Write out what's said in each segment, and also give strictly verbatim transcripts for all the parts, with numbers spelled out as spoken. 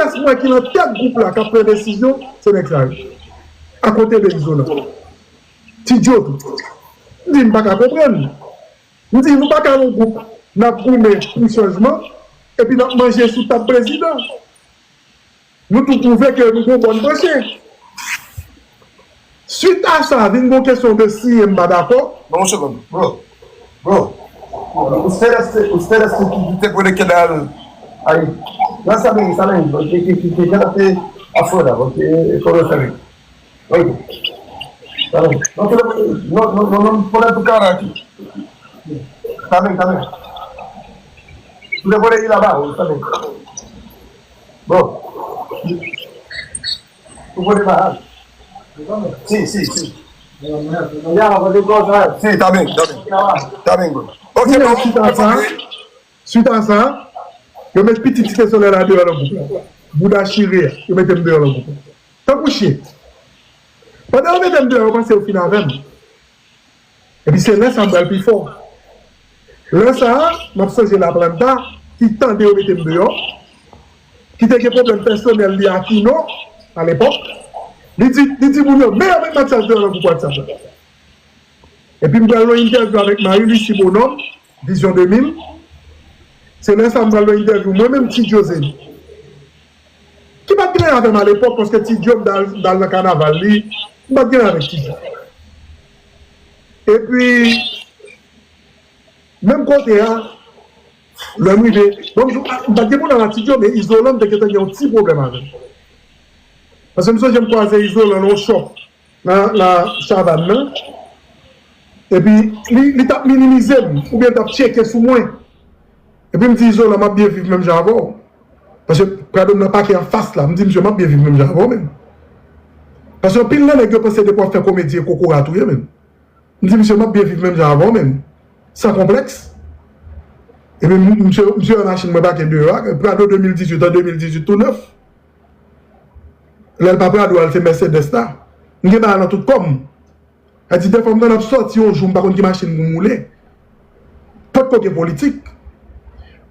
Sèlès mwen ki nan tèt gwoup la k ap pran desizyon, se nèg sa yo. Akote de Izolan. Ti Djo tou. M di m pa ka konprann. M di nou pa ka yon gwoup n ap goumen pou chanjman, epi n ap manje sou tab prezidan. Nou tou pwouve ke nou gon bòn branche. Swit a sa, vin gon kesyon de si m pa dakò. Bon, yon segonn, bro. Bro. Ustedes, ustedes ki te pone ke dal. Ay, lan sa vini, sa vini, ki, ki, ki, ki, ki te afuera, porque todo está bien. Oye, está bien. No, no, no, no, no, no, pone tu cara aquí. Está bien, está bien. Tú te puedes ir abajo, está bien. Bro. Tú puedes bajar. Sí, sí, sí. Ya, cualquier cosa. Sí, está bien, está bien. Está bien, bro. Ok, bro. Suit a sa, suit a sa, yo met pitit Site Solèy la deyò nan gwoup la. Bouda chire, yo mete m deyò nan gwoup la. Tankou chen. Pandan yo mete m deyò, yo panse yo fin avè m. Epi se lè sa m pral pi fò. Lè sa a, m ap sonje Laplanta, ki tande yo mete m deyò, ki te gen pwoblèm pèsonèl li ak Ino, alepòk. Li di, li di moun yo, men yo met Mathias deyò nan gwoup WhatsApp la. Epi m pral nan entèvyou avèk Marie Lucie Bonhomme, Vision deux mille. Se lè sa a m pral nan entèvyou, mwen menm, Ti Djo Zeni. Ki pa t gen anyen avè m alepòk, paske Ti Djo, m t al, m t al nan kanaval li, m pa t gen anyen avèk Ti Djo. Epi, menm kote a, lè m rive, bon, m di w, m pa t gen pwoblèm ak Ti Djo, men Izolan, m te gentan gen yon ti pwoblèm avè l. Paske m sonje m kwaze Izolan nan yon shop nan, nan Chavannes nan. Epi, li, li t ap minimize m, oubyen l t ap tcheke sou mwen. Epi m di, Izolan, m ap byen viv menm jan avè w. Paske Prado m nan pake anfas la, m di, misye, m ap byen viv menm jan avè w menm. Paske anpil nan nèg yo panse depi w ap fè komedi e kokorat ou ye menm. M di, misye, m ap byen viv menm jan avè w menm. San konplèks. Epi, m, misye, misye wè machin mwen pake deyò a, Prado de mil dizuit an de mil dizuit tou nèf. Lè l pa Prado a, l se Mercedes la. M gen bagay nan tout kò m. Sa di, dèfwa m konn ap sòti yon jou, m pa konn ki machin pou m woule. Potko gen politik.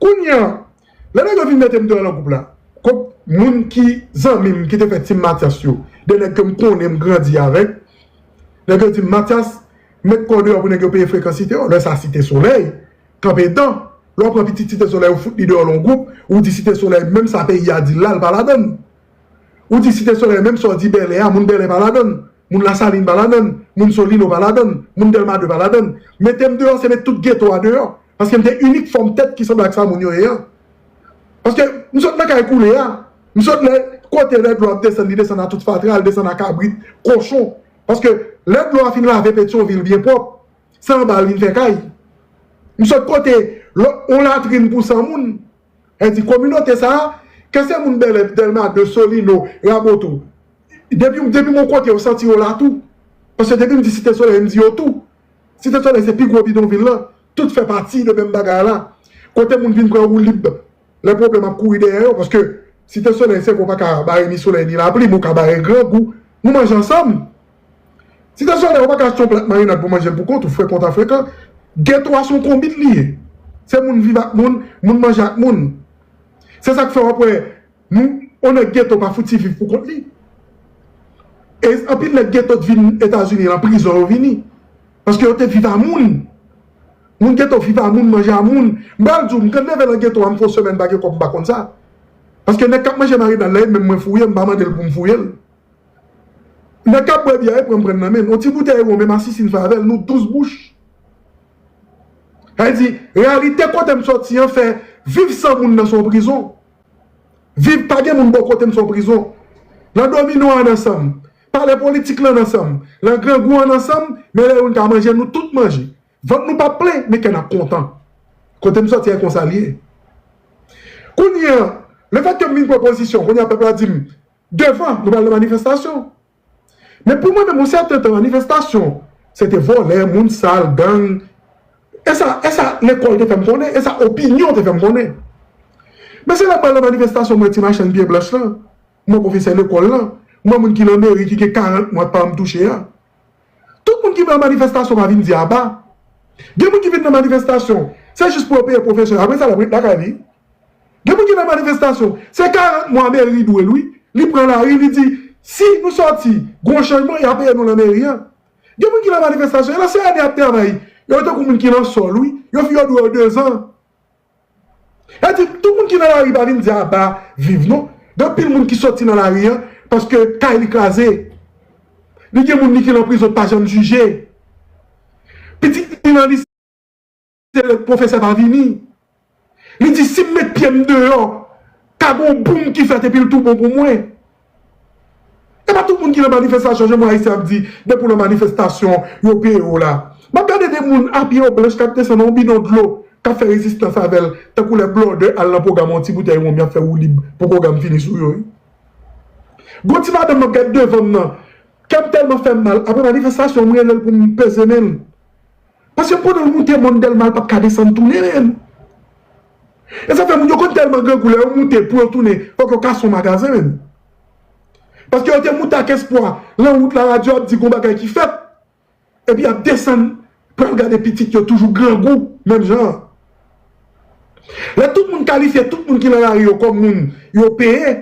Kounye a, lè nèg yo vin mete m deyò nan gwoup la, kot moun ki zanmi m ki te fè Team Mathias yo, de nèg ke m konnen, m grandi avèk, nèg yo di m, Mathias, met kò w deyò pou nèg yo peye frekansite w. Lè sa Site Solèy kanpe dan. Lè w pran pitit Site Solèy, ou fout li deyò nan yon gwoup, ou di Site Solèy, menm sa peyi a di l la, l pa ladann. Ou di Site Solèy, menm sa w di Bèlè a, moun Bèlè pa ladann, moun Lasalin pa ladann, moun Solino pa ladann, moun Dèlma de pa ladann. Mete m deyò, se met tout geto a deyò. Paske m te inik fòm tèt ki sanble ak sa moun yo ye a. Paske m sot nan kay koule a, m sot lè kote lè dlo ap desann, li desann a tout fatra, li desann a kabrit, kochon. Paske lè dlo a fin lave Petyonvil byen pwòp, se anba l vin fè kay. M sot kote lòt, yon latrin pou san moun. Sa di kominote sa a, ke se moun Bèlè, Dèlma de, Solino, Raboto. Depi, depi m yon kote, yo santi yo la tou. Paske depi m di Site Solèy, m di yo tou. Site Solèy se pi gwo bidonvil lan. Tout fè pati de menm bagay la. Kote moun vin pran woulib, lè pwoblèm ap kouri dèyè yo, paske Site Solèy se ke w pa ka bare ni solèy ni lapli, men w ka bare grangou. Nou manje ansanm. Site Solèy, ou pa ka achte yon plat marinad pou manje l pou kont ou, frekan ta frekan. Geto a se yon konbit li ye. Se moun viv ak moun, moun manje ak moun. Se sa k fè w ap wè, nou, yon nèg geto pa fouti viv pou kont li. E anpil nèg geto t vin Etazini, nan prizon yo vini. Paske yo te viv a moun. Moun geto viv a moun, manje a moun. M pral di w, m konn leve nan geto a, m fè yon semèn pa gen kòb, m pa konn sa. Paske nèg k ap manje marinad la, e menm mwen fouye, m pa mande l pou m fouye l. Nèg k ap bwè byè, e pran m pran nan men l. Yon ti boutèy won, menm asisin fè avè l, nou douz bouch. Sa vle di, reyalite kote m sòti an fè viv san moun nan se yon prizon. Viv pa gen moun bò kote m se yon prizon. Nan domino a n ansanm. Palè politik lan n ansanm. Nan grangou a n ansanm, men lè youn ka manje, nou tout manje. Vant nou p ap plen, men kè n ap kontan. Kote m sòti a, e konsa l ye. Kounye a, lefètke m vin pran pozisyon, kounye a pèp la di m, devan, nou pral nan manifestasyon. Men pou mwen menm, yon sèten tan, manifestasyon, se te vòlè, moun sal, gang. E sa, e sa lekòl te fè m konnen, e sa opinyon te fè m konnen. Men se lè m pral nan manifestasyon, m wè ti machann pye blanch lan, m wè pwofesè lekòl lan, m wè moun ki nan meri ki gen karant mwa k pa janm touche a. Tout moun ki pran manifestasyon pa vin di aba. Gen moun ki vin nan manifestasyon, se jis pou yo peye pwofesè, apre sa l ap ret lakay li. Gen moun ki nan manifestasyon, se karant mwa meri dwe l, wi. Li pran lari, li di, si nou sòti, gon chanjman, y a peye nou nan meri an. Gen moun ki nan manifestasyon, e nan C N A y ap travay. Yo tankou moun ki nan sòl, wi. Yo fi yo dwe yo dezan. E di, tout moun ki nan lari pa vin di aba viv, non. Gen anpil moun ki sòti nan lari an, paske kay li kraze. Li gen moun li ki nan prizon pa janm jije. Pitit li nan lise, pwofesè pa vini. Li di, si m met pye m deyò, ka gon boum ki fèt epi l tou bon pou mwen. E pa tout moun ki nan manifestasyon, jan mwen Ayisyen ap di, depi w nan manifestasyon, yo peye w la. M ap gade de moun apye yo blanch k ap desann nan yon bidon dlo, k ap fè rezistans avè l, tankou lè blòdè al nan pwogram yon ti boutèy wonm, y ap fè woulib pou pwogram fini sou yo, wi. Gon ti madanm m ap gade devan m nan, kè m tèlman fè m mal, apre manifestasyon, m rele l pou m peze men l. Paske pandan l moute mòn Dèlma, l p ap ka desann tounen menm. E sa fè moun yo konn tèlman grangou, lè yo moute pou yo tounen, fòk yo kase yon magazen menm. Paske yo te moute ak espwa, lan wout la radyo ap di gon bagay ki fèt, epi y ap desann, pral gade pitit yo toujou grangou, menm jan an. Lè tout moun kalifye, tout moun ki nan lari yo kòm moun yo peye,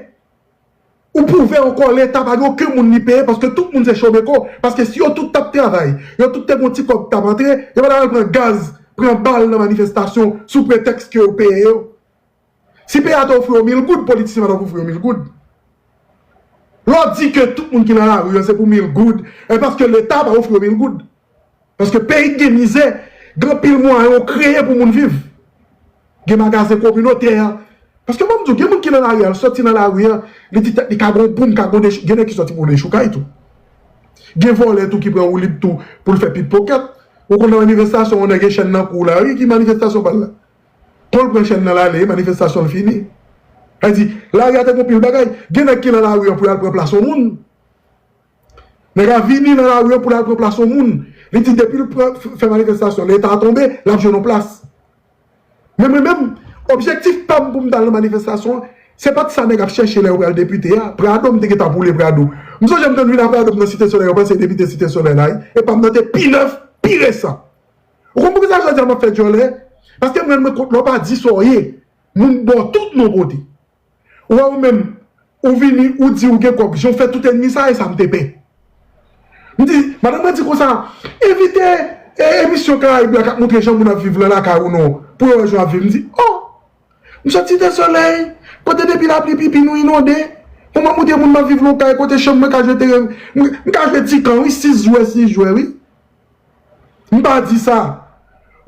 ou pwouve ankò Leta pa gen okenn moun li peye, paske tout moun se chomeko. Paske si yo tout t ap travay, yo tout te gon ti kòb t ap antre, yo pa t ap al pran gaz, pran bal nan manifestasyon sou pretèks ke yo peye yo. Si peyi a te ofri yo mil goud, politisyen pa t ap ofri yo mil goud. Lè w di ke tout moun ki nan lari an se pou mil goud, e paske Leta pa ofri yo mil goud. Paske peyi k gen mizè, gen anpil mwayen yo kreye pou moun viv. Gen magazen kominotè. Paske ban m di w, gen moun ki nan lari a, l sòti nan lari a, li di tèt li ka gon boum, ka gon dechou, gen nèg ki sòti pou dechoukay tou. Gen vòlè tou ki pran woulib tou pou l fè pikpokèt. Ou konn nan manifestasyon, yon nèg e chèn nan kou la, wi, ki manifestasyon pa l la. Kon l pran chèn nan l ale, manifestasyon l fini. Sa di, lari a te gon pil bagay. Gen nèg ki nan lari an pou y al pran plas yon moun. Nèg la vini nan lari an pou l al pran plas yon moun. Li di depi l pran, f-, fè manifestasyon, Leta a tonbe, l ap jwenn yon plas. Men mwen menm, objektif pa m pou m t al nan manifestasyon an, se pa t sa nèg ap chèche lè yo pral depite a. Prado, m te gentan boule Prado. M sonje m te vin a Prado, m nan Site Solèy, yo panse depite Site Solèy la, wi. E pa m nan te pi nèf, pi resan. Ou konn poukisa jodi a m ap fè djòlè? Paske mwen, mwen kont lè w pa di sa w ye, moun ba w tout non pote. Ou wè ou menm, ou vini, ou di ou gen kòb, jan w fè tout ènmi sa, e sa m te pè. M di, madanm mwen di konsa, envite, e, emisyon Karayib la k ap montre jan moun ap viv lan lakay ou non, pou yo wè jan w ap viv. M di, oh! M sot Site Solèy, kote depi lapli pipi nou inonde. Pou mwen montre moun m ap viv lan yon kay kote chanm mwen ka jwe teren, m, m ka jwe tikan, wi, sis jwè, sis jwè, wi. M pa di sa.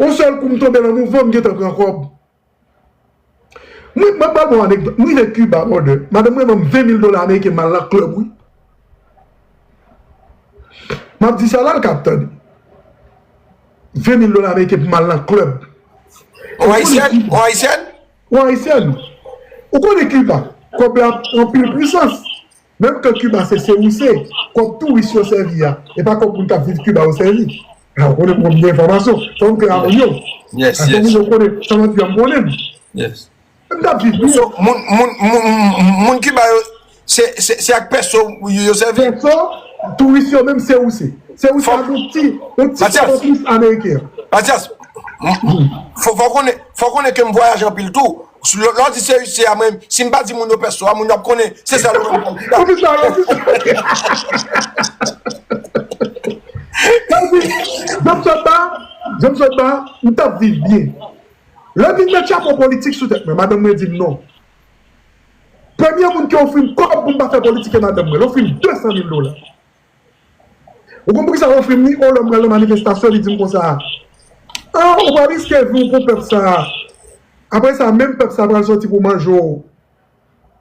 Yon sèl kou m tonbe lan mouvman, m gentan pran kòb. Mwen, mwen pral ba w anekdòt. M rive Kiba, brother. Madanm mwen ban m ven mil dola ameriken, m al nan klèb, wi. M ap di sa la, l ka ap tande. Ven mil dola ameriken pou m al nan klèb. Ou konnen Kiba. Ou konnen Kiba. Kòb la anpil pwisans. Menm kan Kiba se sewouse, kòb touris yo sèvi a, e pa kòb moun k ap viv Kiba yo sèvi. A, ou konnen mwen gen enfòmasyon. Fò m klè avè w. Yes, yes. Fò moun yo konnen, sa m ap di a, m konnen. Yes. M t ap viv byen. So, moun, moun, moun, moun Kiba yo, se, se, se ak pèso yo, yo sèvi? Pèso, touris yo menm sewouse. Sewouse ak yon ti, yon ti kòb an plis ameriken an. Matyas, m, m, fò, fò konnen, fò konnen ke m vwayaje anpil tou. Lè, lè w di se, se a mwen, si m pa di moun yo pèso a, moun yo ap konnen se sèl ou menm ki konn Kiba. Ou di sa, ou di sa. Sa di, jan m sot ba, jan m sot ba, m t ap viv byen. Lè vin met chapo politik sou tèt mwen, madanm mwen di m non. Premye moun ki ofri m kòb pou m pa fè politik e madanm mwen. L ofri m de san mil dola. Ou konn poukisa l ofri m li? O, lè m pral nan manifestasyon, li di m konsa, ah, ou pral riske vi w pou pèp sa a. Apre sa, menm pèp sa a pral sòti pou manje w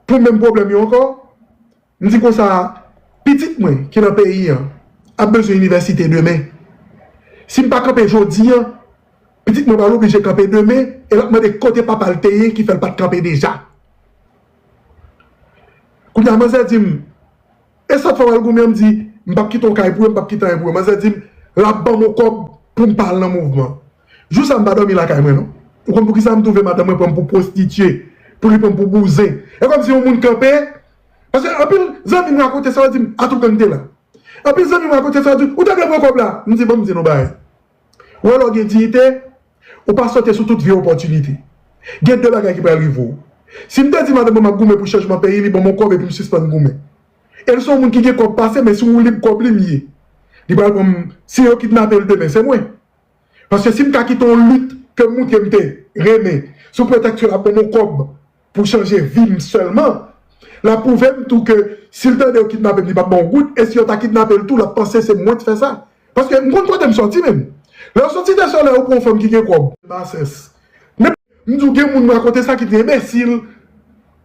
pou menm pwoblèm yo ankò. M di konsa, pitit mwen ki nan peyi an ap bezwen inivèsite demen. Si m pa kanpe jodi an, pitit mwen pral oblije kanpe demen e l ap mande kote papa l te ye ki fè l pa t kanpe deja. Kounye a, manzè di m, e sa k fè w al goumen an? M di, m p ap kite yon kay pou yo, m p ap kite anyen pou yo. Manzè di m, l ap ban m yon kòb pou m pa al nan mouvman. Jou sa a, m pa dòmi lakay mwen, non. Ou konn poukisa m twouve madanm mwen pran m pou pwostitye, pou li pran m pou bouzen? E kòmsi yon moun kanpe, paske anpil zanmi m rakonte sa, yo di m, a, tout gang te la. Anpil zanmi m rakonte sa, yo di, ou te vle pran kòb la? M di, ban m di nou bagay. Ou wè lè w gen diyite, ou pa sote sou tout vye opòtinite. Gen de bagay ki pral rive w. Si m te di madanm mwen m ap goumen pou chanjman peyi, li ban m yon kòb epi m sispann goumen. E l se yon moun ki gen kòb pase, men si w li kòb li m ye. Li pral ban m, si yo kidnape l demen, se mwen. Paske si m ka kite yon lit ke m montre m te renmen, sou pretèks ke l ap ban m yon kòb pou chanje vi m sèlman, l ap pwouve m tou ke si l tande yo kidnape m, li p ap ban yon goud, e si yo ta kidnape l tou, l ap panse se mwen k fè sa. Paske m konn kote m sòti menm. Lè w sòti de solèy, ou pran yon fanm ki gen kòb. Basès. Men m di w gen moun nan kote sa ki te enbesil.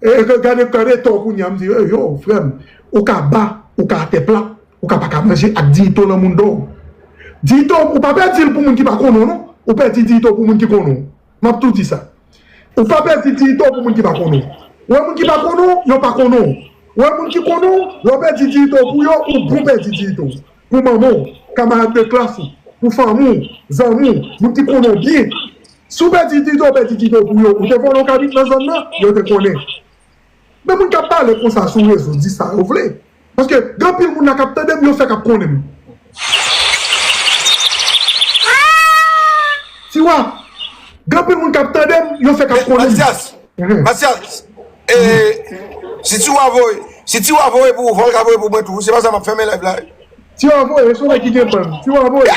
E, e, gade, gade to kounye a, m di, "Ey, yo, frè m, ou ka ba, ou ka atè plat, ou ka pa ka manje ak diyite w nan moun do w." Diyite w, ou pa pèdi l pou moun ki pa konnen w, non. Ou pèdi diyite w pou moun ki konnen w. M ap tou di sa. Ou pa pèdi diyite w pou moun ki pa konnen w. Ou wè moun ki pa konnen w, yo pa konnen w. Ou wè moun ki konnen w, lè w pèdi diyite w pou yo, ou bon pèdi diyite w. Pou manman w, kamarad de klas ou, pou fanmi w, zanmi w, moun ki konnen w byen. Si w pèdi diyite w, pèdi diyite w pou yo. Ou te vòlè yon kabrit nan zòn nan, yo te konnen. Men moun k ap pale konsa sou rezo, di sa yo vle. Paske gen anpil moun la k ap tande m, yo fèk ap konnen m. Tiwa, gen anpil moun k ap tande m, yo fèk ap konnen m. Matyas, Matyas, e, si Tiwa voye, si Tiwa voye pou ou, fò l ka voye pou mwen tou. Se pa sa m ap fèmen live la. Tiwa voye, se yon nèg ki gen bann. Tiwa voye.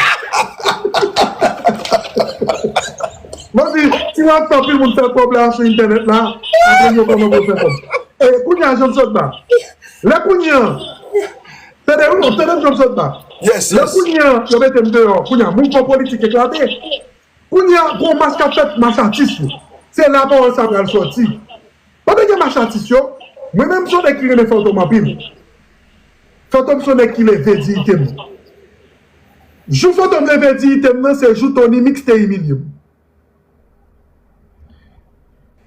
Mwen di, Tiwa ap fè anpil moun fè kòb la sou entènèt la, apre yo kòman pou fè kòb. E kounye a, jan m sot ba. Lè kounye a, tande wi, tande m jan m sot ba. Lè kounye a, yo mete m deyò. Kounye a, mouvman politik eklate. Kounye a, gon mach k ap fèt, mach atis yo. Se la pawòl sa pral sòti. Pandan gen mach atis yo, mwen menm se yon nèg ki renmen Fantom anpil. Fantom se yon nèg ki leve diyite m. Jou Fantom leve diyite m nan, se jou Tony Mix te imilye m.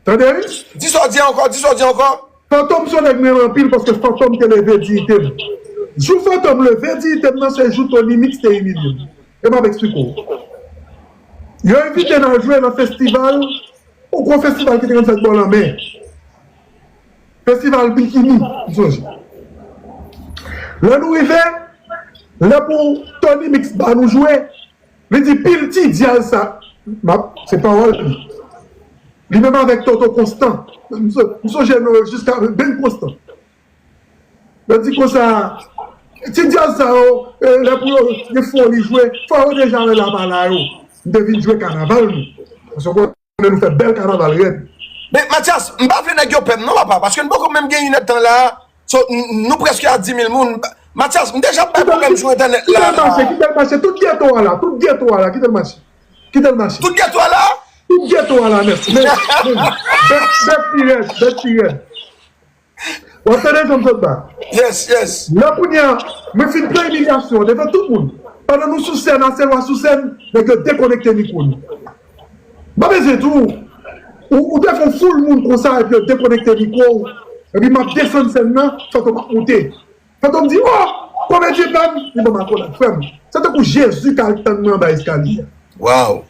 Tande wi? Di sa w di ankò, di sa w di ankò. Fantom se yon nèg m renmen anpil paske Fantom te leve diyite m. Jou Fantom leve diyite m nan, se jou Tony Mix te imilye m. E m ap eksplike w. Yo envite n al jwe nan festival, yon gwo festival ki te konn fèt bò lanmè. Festival Bikini, m sonje. Lè nou rive, lè pou Tony Mix ba nou jwe, li di pil ti djaz sa, m ap, se pawòl li. Li menm avèk Toto Constant. M so-, m sonje non yo jiska Ben Constant. Yo di konsa, ti djaz sa yo, e, lè pou yo gen foli jwe, fò yo deja wè la pa la yo. M te vin jwe kanaval nou. Paske w konnen nou fè bèl kanaval rèd. Men, Matyas, m pa vle nèg yo pè m non, papa, paske n poko menm gen inèdtan la. So, n-, nou prèske a di mil moun. Matyas, m deja bay pwoblèm sou entènèt la. Kite l mache, kite l mache. Tout geto a la, tout geto a la, kite l mache. Kite l mache. Tout geto a la? Tout geto a la nèt. Men, men, bèt, bèt pi rèd, bèt pi rèd. W ap tande jan m sot ba? Yes, yes. Lè kounye a, mwen fin pran imilyasyon devan tout moun. Pandan nou sou sèn, Aselwa sou sèn, nèg yo dekonekte mikwo nou. M pa bezwen di w, ou, ou te fè yon foul moun konsa, epi yo dekonekte mikwo w, epi m ap desann sèn nan, Fantom ap monte. Fantom di, "Oh, komedyen pa m," li ban m akolad, frè m. Se tankou Jezi k al tann mwen anba eskalye a. Wow.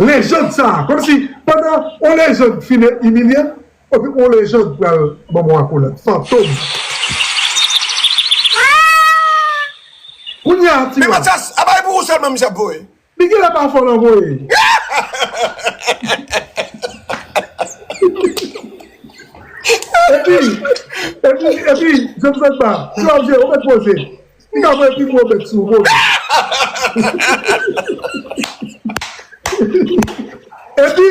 Lejann sa a, kòmsi pandan yon lejann fin imilye m, epi yon lejann pral ban mwen akolad. Fantom. Kounye a, ti Men Matyas, a bay pou ou sèlman misye ap voye. Li genlè pa fò nan voye. Epi, epi, epi, James Samba, si w ap jwe, ou mèt poze. Li ka voye pi gwo bèt sou ou. Epi,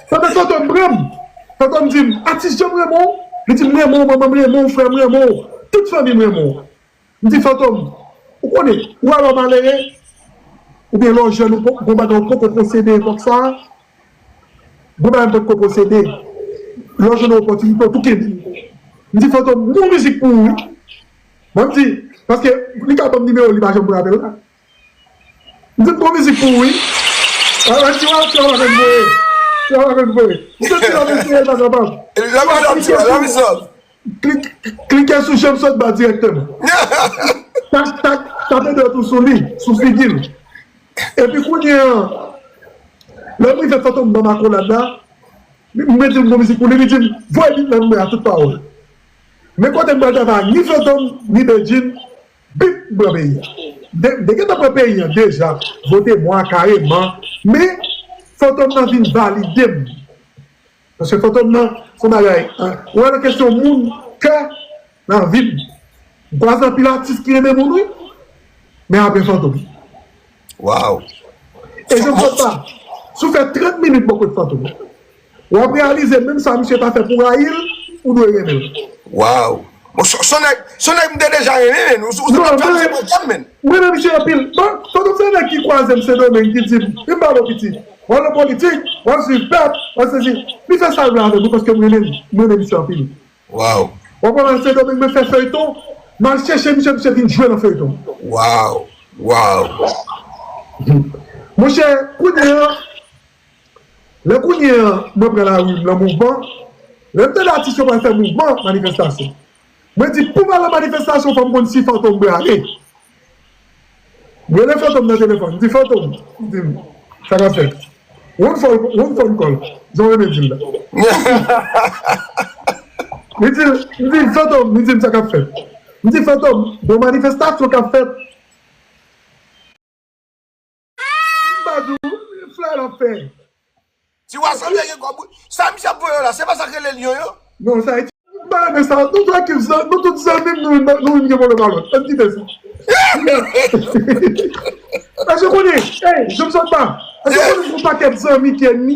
pandan Fantom pran m, Fantom di m, "Atis, jan m renmen w." Li di m, "M renmen w, manman m renmen w, frè m renmen w, tout fanmi m renmen w." M di, "Fantom, ou konnen, ou wè lè w malere, oubyen lè w jèn, ou po-, gon bagay ou poko posede epòk sa a, gon bagay m potko posede, lè w jwenn yon opòtinite, w tou kenbe l." M di, "Fantom, m gon mizik pou ou, wi." Mwen m di, paske li ka ban m nimewo, li pa janm pran apèl la. M di, "M gon mizik pou ou, wi." A, a, ti wè, ti wè, pa konn voye. Ti wè, pa konn voye. M santi lè m eseye, l pa kapab. Love is love, ti wè, love is love. Klik, klike sou James Samba dirèkteman. Tak, tak, tape dwèt ou sou li, sou figi l. Epi kounye a, lè m rive Fantom ban m akolad la, m, mwen di m gon mizik pou li, li di m, "Voye bit la ban mwen a tout pawòl." Men kote m pral travay, ni Fantom, ni Bedjine, bit m pran peyi a. De, de gentan pran peyi a deja, vote mwa kareman, men Fantom nan vin valide m. Paske Fantom nan, se yon bagay, hein. Ou wè nan kesyon moun, kè, nan vi m. M kwaze anpil atis ki renmen moun, wi. Men apre Fantom. Waw. E jan m sot pa, si w fè trant minit bò kot Fantom, w ap reyalize menm sa misye ta fè pou rayi l, ou dwe renmen l. Waw. Bon, se se yon nèg, se yon nèg m te deja renmen, men. Ou, ou se Non, pap men- se pwoblèm, men. Mwen menm misye anpil. Bon, Fantom se nèg ki kwaze m Sendomeng ki di m, vin pale w piti. W al nan politik, w al swiv pèp, w al sezi. Li fè sa l vle avè mwen paske m renmen l. M renmen misye anpil. Waw. W ap wè m al Sendomeng, mwen fè feyton, m al chèche misye, misye vin jwe nan feyton. Waw. Waw. Monchè, kounye an, lè kounye an, mwen pran lari m nan mouvman, lè m tande atis yo pral fè mouvman, manifestasyon. Mwen di, pou m al nan manifestasyon, fò m konn si Fantom prale. M rele Fantom nan telefòn, m di, Fantom, m di, sa k ap fèt? One phone, one phone call, jan w renmen di l la. Li di, m di, Fantom, li di m sa k ap fèt. M di, Fantom, gon manifestasyon k ap fèt. M pa di w, flè l ap fè. Ti wa sanble gen kòb. Sa misye ap voye yo la, se pa sa k rele lyon yo? Non, sa Ayiti. M pa renmen sa. Nou tout ekip zan-, nou tout zanmi m, nou, nou vin gen pwoblèm a lòt. Ann kite sa. Èske w konnen, ey, jan m sot pa, èske w konnen m gon pakèt zanmi ki ènmi?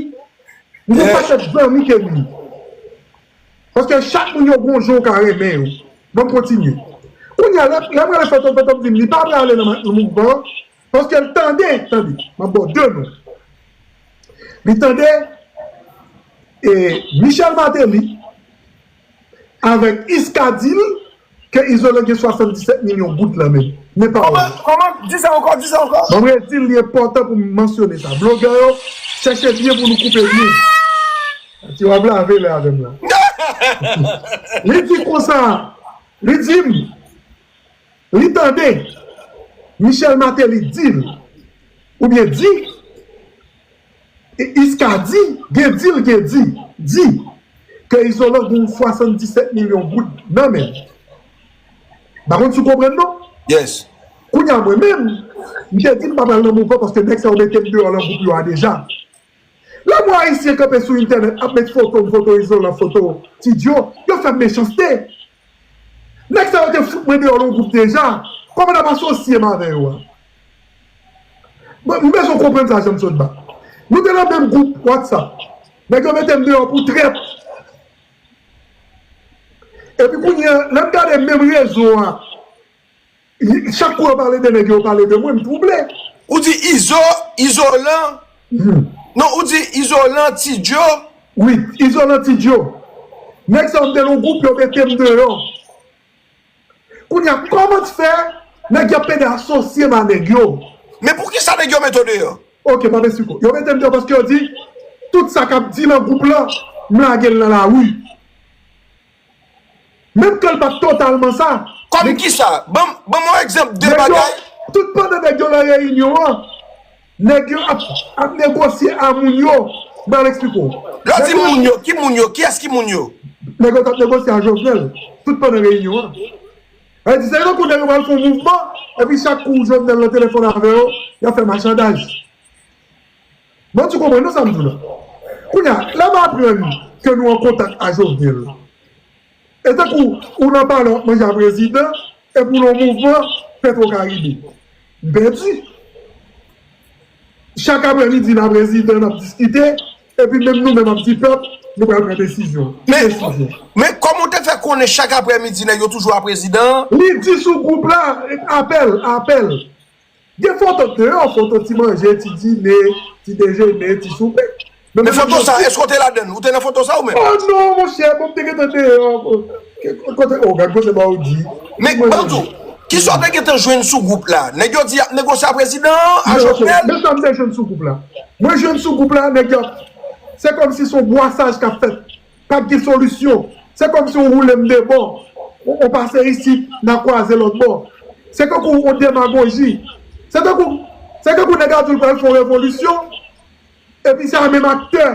M gon pakèt zanmi ki ènmi. Paske chak moun yo gon jan w ka renmen yo. Ban m kontinye. Kounye a, lè, lè m rele Fantom, Fantom di m li pa vle ale nan ma-, nan mouvman an, paske l tande, tande, m ap ba w de non. Li tande e Michel Martelly avèk Iska di l ke Izolan gen swasanndisèt milyon goud nan men l. Men pawòl. Kòman, kòman? Di sa ankò, di sa ankò. Ban m redi l, li enpòtan pou m mansyone sa. Blogè yo, chèche byen pou nou koupe byen. Ti w ap lave lè avè m la. Li di konsa, li di m, li tande Michel Martelly di l, oubyen di, e Iska di, gen di l gen di, di, ke Izolan gen swasanndisèt milyon goud nan men l. M pa konn si w konprann non. Yes. Kounye a mwen menm, m te di m pa pral nan mouvman paske nèg sa yo mete m deyò nan gwoup yo a deja. Lè m wè Ayisyen kanpe sou entènèt ap met foto m, foto Izolan, foto Ti Djo, yo fè m mechanste. Nèg sa yo te fout mwen deyò nan gwoup deja. Kòman n ap asosye m avè yo a? Mwen, m bezwen w konprann sa, Janm Sotba. Nou te nan menm gwoup WhatsApp. Nèg yo mete m deyò pou trèt. Epi kounye a, lè m gade menm rezo a, chak kou yo pale de nèg yo, yo pale de mwen, m twouble. Ou di Izo, Izolan. Non, ou di Izolan, Ti Djo. Wi, Izolan, Ti Djo. Nèg sa yo m te nan gwoup, yo mete m deyò. Kounye a, kòman t fè nèg y ap pede asosye m a nèg yo? Men poukisa nèg yo mete w deyò? Ok, m ap esplike w. Yo mete m deyò paske yo di, tout sa k ap di nan gwoup lan, m lage l nan lari. Menm ke l pa t totalman sa. Kòm kisa? Ban m, ban m yon egzanp de Nèg yo, bagay. Tout pandan nèg yo nan reyinyon an, nèg yo ap, ap negosye a moun yo. M pral eksplike w. Lè w di moun yo, ki moun yo? Kiyès ki moun yo? Nèg yo t ap negosye a Jovenel, tout pandan reyinyon an. Sa vle di, se tankou nèg yo pral fè yon mouvman, epi chak kou Jovenel nan telefòn avè yo, y ap fè machandaj. Bon, ti konprann non sa m di w la. Kounye a, lè m aprann ke nou an kontak a Jovenel, e tankou ou nan palè w ap manje a prezidan, epi w nan yon mouvman Petro Caribe. M pèdi. Chak aprèmidi, n a prezidan, n ap diskite, epi menm nou menm ap di pèp, nou pral pran desizyon. Ki Men, desizyon? Men kòman w te fè konnen chak aprèmidi nèg yo toujou a prezidan an? Li di sou gwoup la, apèl, apèl. Gen foto deyò, foto ti manje, ti dine, ti dejene, ti soupe. Men foto sa, èske w te ladann? Ou te nan foto sa ou menm? Oh non, monchè, bon, m te gentan deyò. Kote, oh, gad kote ba ou di. Men, ban m di w, kisa w te gentan jwenn sou gwoup la? Nèg yo di y ap negosye a prezidan an, a Jovenel? Men sa m te jwenn sou gwoup la. Mwen jwenn sou gwoup la, nèg yo, se kòmsi se yon bwasaj k ap fèt. Pa t gen solisyon. Se kòmsi w woule m de bò. Ou, ou pase isit, n a kwaze lòt bò. Se tankou yon demagoji. Se tankou, se tankou nèg a di l pral fè yon revolisyon, epi se a menm aktè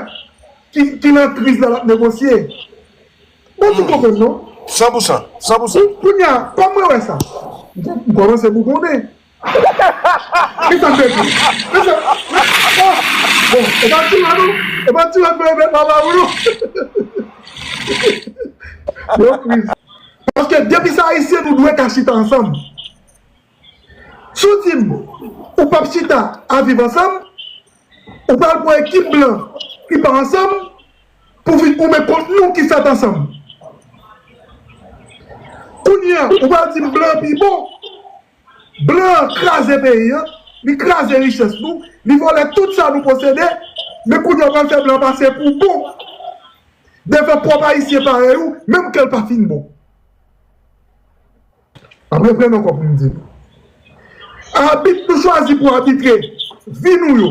ki, ki nan kriz la l ap negosye. Bon, ti konprann non? San pou san, san pou san. Kounye a, kòm mwen wè sa, m kòmanse bougonnen. Ki sa k fè di? Ki sa? Oh, bon, e pa ti la non. E pa ti la k fè met la la ou non. Yo kriz. Paske depi se Ayisyen, nou dwe ka chita ansanm. Si w di m ou p ap chita a viv ansanm, ou pral pran ekip blan ki pa ansanm pou vin goumen kont nou ki fèt ansanm. Kounye a, ou pral di m blan pi bon. Blan an kraze peyi an, li kraze richès nou, li vòlè tout sa nou posede, men kounye a w pral fè blan pase pou bon devan pwòp Ayisyen parèy ou, menm ke l pa fin bon. Ap reprann ankò pou m di nou. Abit nou chwazi pou abitre vi nou yo.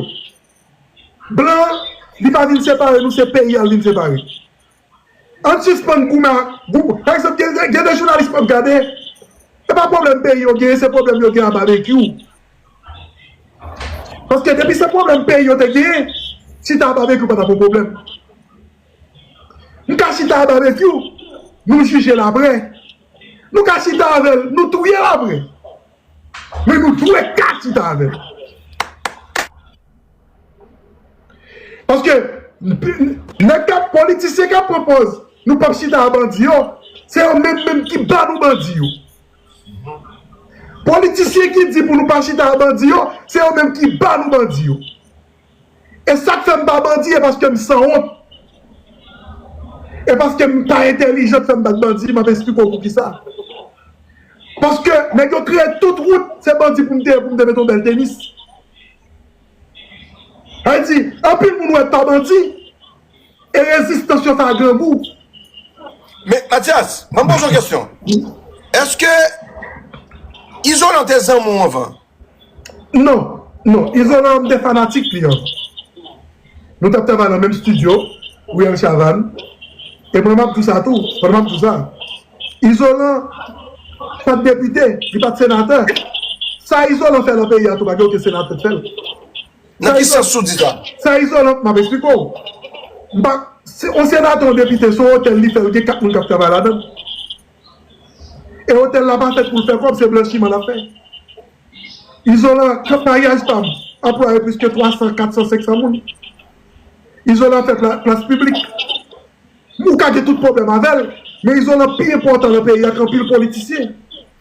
Blan an, li pa vin separe nou, se peyi a l vin separe. Ann sispann goumen ak, gou-, pa egzanp, gen, gen de jounalis p ap gade. Se pa pwoblèm peyi yo genyen, se pwoblèm yo gen a babekyou. Paske depi se pwoblèm peyi yo te genyen, chita a babekyou pa t ap yon pwoblèm. Nou ka chita a babekyou, nou jije l apre. Nou ka chita avè l, nou touye l apre. Men nou dwe ka chita avè l. Paske nèg k ap, politisyen k ap pran pòz nou p ap chita a bandi yo, se yo menm menm ki ba nou bandi yo. Politisyen ki di pou nou pa chita a bandi yo, se yo menm ki ba nou bandi yo. E sa k fè m pa bandi, e paske m sanwont. E paske m pa entèlijan k fè m bat bandi, m ap esplike w poukisa. Paske nèg yo kreye tout wout, se bandi pou m te ye, pou m te mete yon bèl tenis. Sa vle di, anpil moun wè pa bandi, e rezistans yo fè a grangou. Men, Mathias, ban m poze yon kesyon. Èske Izolan te zanmi w anvan? Non, non, Izolan, m te fanatik li anvan. Nou t ap travay nan menm estidyo, William Chavannes. E mwen, m ap di w sa tou, pandan m ap di w sa, Izolan pa t depite, li pa t senatè. Sa Izolan fè nan peyi a tou, pa gen okenn senatè k fè l. Nan ki sans ou di sa? Sa Izolan, m ap esplike w. M pa, se yon senatè, yon depite, se yon otèl li fè, l gen kat moun k ap travay ladan l. E otèl la pa fèt pou l fè kòb, se blanchiman l ap fè. Izolan, maryaj pa m anplwaye plis ke twa san, kat san, senk san moun. Izolan fè pla-, plas piblik. Ou ka gen tout pwoblèm avè l, men Izolan pi enpòtan nan peyi a ke anpil politisyen.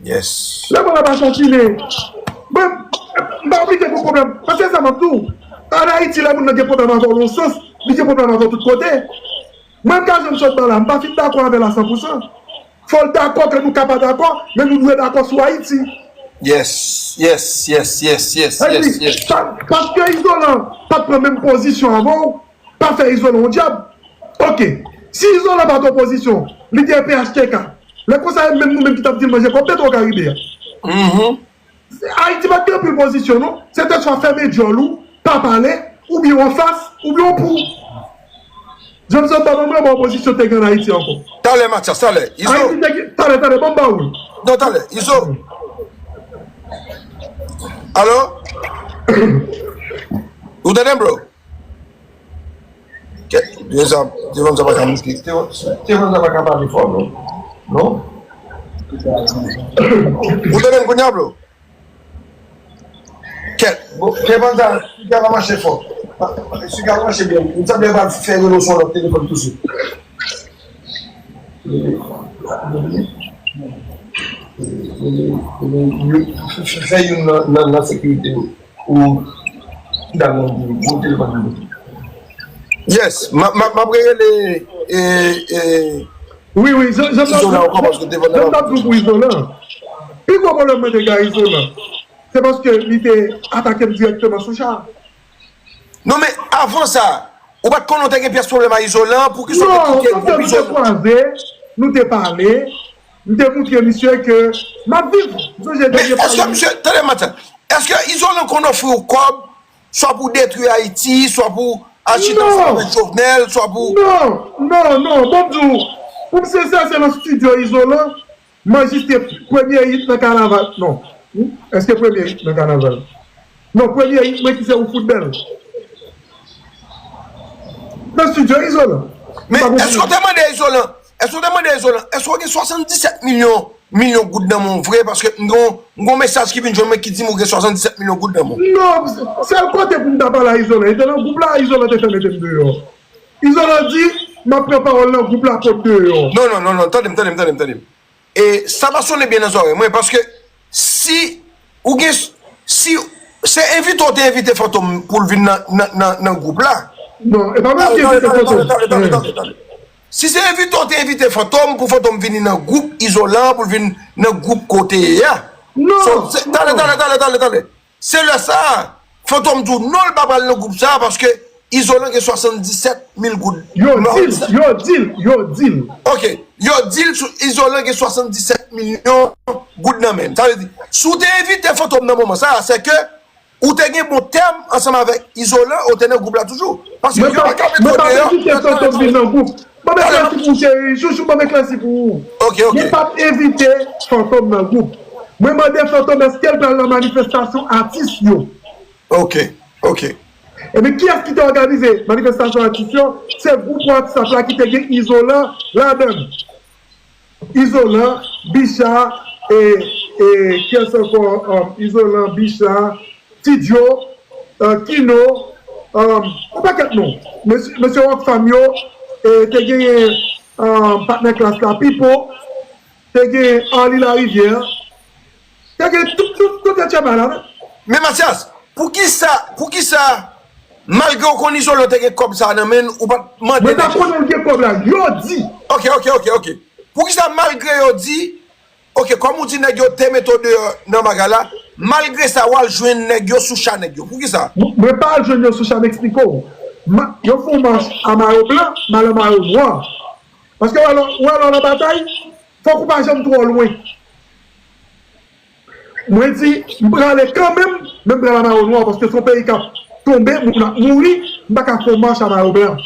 Yes. Lè mwen la pa chachine, mwen, m pa oblije gen pwoblèm. Paske sa m ap di w, ann Ayiti, lè moun nan gen pwoblèm avè w nan sans, li gen pwoblèm avè w tout kote. Mwen, m ka jwenn sòt ba la, m pa fin dakò avè l a san pou san. Fò l dakò ke nou ka pa dakò, men nou dwe dakò sou Ayiti. Yes, yes, yes, yes, yes, Sa vle yes, di, yes. pa, paske Izolan pa t pran menm pozisyon avè w, pa fè Izolan yon dyab. Oke, si Izolan pa t opozisyon, li te P H T K. Lè konsa, e menm nou menm ki t ap di l manje kòb Petro Caribe a. Mhm. Ayiti pa t gen anpil pozisyon, non. Se te swa fèmen djòl ou, pa pale, oubyen w anfas, oubyen w pou. Johnson, pa ban m opozisyon te gen ann Ayiti ankò. Talè, Mathias, talè. Izo. Ayiti te gen, talè, talè, ban m ba w l. Non, talè. Izo. Alo? Ou tande m, bro? Kèt, telefòn sa, telefòn sa pa ka mouche. Telefòn, telefòn sa pa ka pale fò, non. Non? Ou tande m kounye a, bro? Kèt. Bon, telefòn sa, siga pa mache fò. Siga pa mache byen. M sanble pa fè rele sou lòt telefòn touswit. Fè youn nan, nan, nan sekirite ou ki ta gen yon telefòn nan. Yes, m ap, m ap, m ap reyele e, e, Wi, wi, jan, jan m t ap, Izolan ankò paske telefòn jan nan m t ap di w pou Izolan. Pi gwo pwoblèm mwen te gen a Izolan, se paske li te atake m dirèkteman sou cha. Non, men avan sa, ou pa t konnen w te gen pyès pwoblèm a Izolan, poukisa w te Non, kite paske gwoup nou te Izolan? Kwaze, nou te pale, m te montre misye ke m ap viv. M sonje Men dènye èske pale. Misye, tande Mathias, èske Izolan konn ofri w kòb, swa pou detwi Ayiti, swa pou achte Non. ansanm avèk Jovenel, swa pou Non, non, non, bon m di w, pou m sensè, se nan estidyo Izolan, m anrejistre premye hit nan kanaval. Non. Hmm? Èske premye hit nan kanaval? Non, premye hit mwen ki se ou fout bèl. Nan estidyo Izolan. Men èske w te mande Izolan, èske w te mande Izolan, èske w gen swasanndisèt milyon milyon goud nan men w vre, paske m gon, m gon mesaj ki vin jwenn mwen ki di m ou gen swasanndisèt milyon goud nan men w. Non, sèl kote pou m ta pale a Izolan, li te nan gwoup la, Izolan te fè mete m deyò. Izolan di, m ap pran pawòl nan gwoup la kot deyò. Non, non, non, non, tande m, tande m, tande m, tande m. E sa pa sonnen byen nan zòrèy mwen, paske si ou gen, si se envite w te envite Fantom pou l vin nan, nan, nan, nan gwoup la. Non, e pa mwen ki envite Fantom. Tande, tande, tande, tande, tande. Si se envite w te envite Fantom pou Fantom vini nan gwoup Izolan, pou l vin nan gwoup kote ye a. Non. So, se, tande, tande, tande, tande, tande. Se lè sa a, Fantom di w non, l pa pral nan gwoup sa a paske Izolan gen swasanndisèt mil goud. Yo di l, yo di l, yo di l. Ok, yo di l sou Izolan gen swasanndisèt milyon goud nan men l. Sa vle di, si w te envite Fantom nan moman sa a, se ke ou te gen bon tèm ansanm avèk Izolan, ou te nan gwoup la toujou. Paske yo pa ka mete w deyò. Mwen pa t envite Fantom vin nan gwoup. Ban m eklèsi pou ou, cheri. Chouchou, ban m eklèsi pou ou. Ok, ok. Mwen pa t envite Fantom nan gwoup. Mwen mande Fantom èske l pral nan manifestasyon atis yo. Ok, ok. Ebyen, kiyès ki te òganize manifestasyon atis yo? Se gwoup WhatsApp la ki te gen Izolan ladan l. Izolan, Bicha, e, e, kiyès ankò? Um, Izolan, Bicha, Ti Djo, uh, Kino, um, yon pakèt non. Mesye, mesye Rockfam yo, e, te genyen, um, patnè klas la, Pipo, te genyen Arly Larivière, te genyen tout, tout, tout etcetera la, non? Men Matyas, poukisa, poukisa, malgre w konn Izolan te gen kòb sa nan men l, ou pa t mande nèg yo? Mwen ta konnen l gen kòb la, yo di. Ok, ok, ok, ok. Poukisa malgre yo di, ok, kòm ou di nèg yo te mete w deyò nan bagay la, malgre sa w al jwenn nèg yo sou cha nèg yo? Poukisa? Mwen pa al jwenn yo sou cha, m eksplike w. Ma-, yo fè yon mach a mayo blan, m al an mayo nwa. Paske w wè lè, w wè lè w nan batay, fòk ou pa janm twò lwen. Mwen di, m prale kanmenm, men m pral a mayo nwa, paske se yon peyi k ap tonbe, moun ap mouri, m pa ka fè yon mach a mayo blan.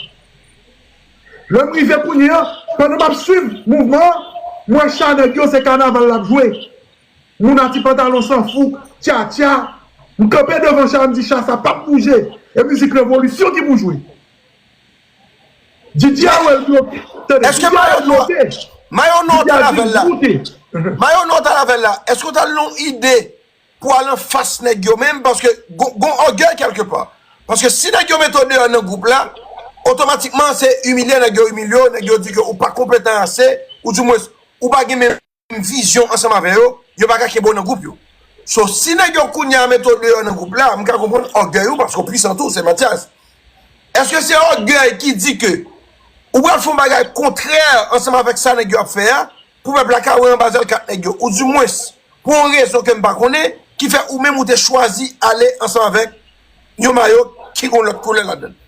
Lè m rive kounye a, pandan m ap swiv mouvman an, m wè cha nèg yo se kanaval l ap jwe. Moun a ti pantalon san fouk, tchatcha. M kanpe devan cha a, m di cha sa p ap bouje. E mizik revolisyon ki pou jwe. Didye a wè l bloke. Tande, èske Didye a wè l bloke. Mayo nwa w t al avè l la? Mayo nwa w t al avè l la, èske w t al nan yon ide pou al anfas nèg yo menm? Paske gon, gon ògèy kèlkepa. Paske si nèg yo mete w deyò nan gwoup la, otomatikman se imilye, nèg yo imilye w, nèg yo di ke ou pa konpetan ase, ou dimwens ou pa gen menm vizyon ansanm avè yo, yo pa ka kenbe w nan gwoup yo. So, si nèg yo kounye a mete w deyò nan gwoup la, m ka konprann ògèy ou, paske w pwisan tou, se Matyas. Èske se ògèy ki di ke ou pral fè yon bagay kontrè ansanm avèk sa nèg yo ap fè a, pou pèp la ka wè anba zèl kat nèg yo, oudimwens, pou yon rezon ke m pa konnen, ki fè ou menm ou te chwazi ale ansanm avèk yon mayo ki gon lòt koulè ladan l?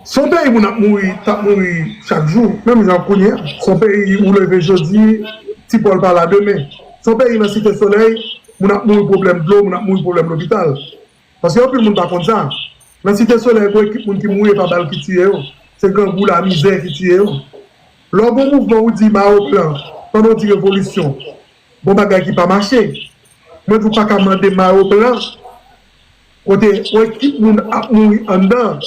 Se yon peyi moun ap mouri, t ap mouri chak jou, menm jan kounye a. Se yon peyi ou leve jodi, ti Pòl pa la demen. Se yon peyi nan Site Solèy, moun ap mouri pwoblèm dlo, moun ap mouri pwoblèm lopital. Paske anpil moun pa konn sa. Nan Site Solèy, gon ekip moun ki mouri, e pa bal ki tiye yo. Se grangou, lamizè ki tiye yo. Lè w gon mouvman, ou di mayo blan, pandan w di revolisyon, gon bagay ki pa mache. Mwen di w pa ka mande mayo blan, kote yon ekip moun ap mouri anndan.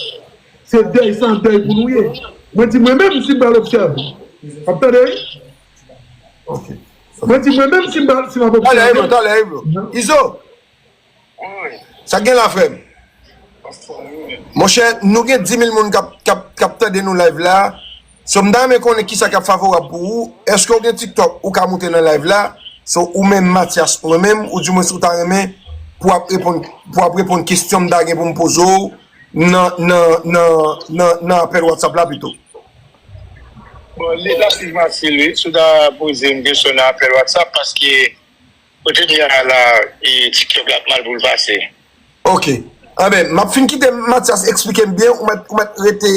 Se dèy, se an dèy pou nou ye. Mwen di mwen menm si m pral obsève. W ap tande, wi? Ok. Mwen di mwen menm si m pral, si m ap obsève. Talè, Ebro, talè, Ebro. Izo! Wi. Sa k gen la, frè m? Anfòm, wi. Monchè, nou gen dis mil moun k ap, k ap, k ap tande nou live la. So, m ta renmen konnen kisa k ap favorab pou ou. Èske w gen TikTok ou ka moute nan live la? So, ou menm Matyas, mwen menm, oudimwens ou ta renmen pou w ap reponn, pou w ap reponn kesyon m ta gen pou m poze w nan, nan, nan, nan, nan apèl WhatsApp la pito. Bon, li ta pli fasil, wi, si w ta poze m kesyon nan apèl WhatsApp, paske kote m ye a la, e, TikTok la ap mal pou l pase. Ok. Anben, m ap fin kite Matyas eksplike m byen, ou mèt, ou mèt rete.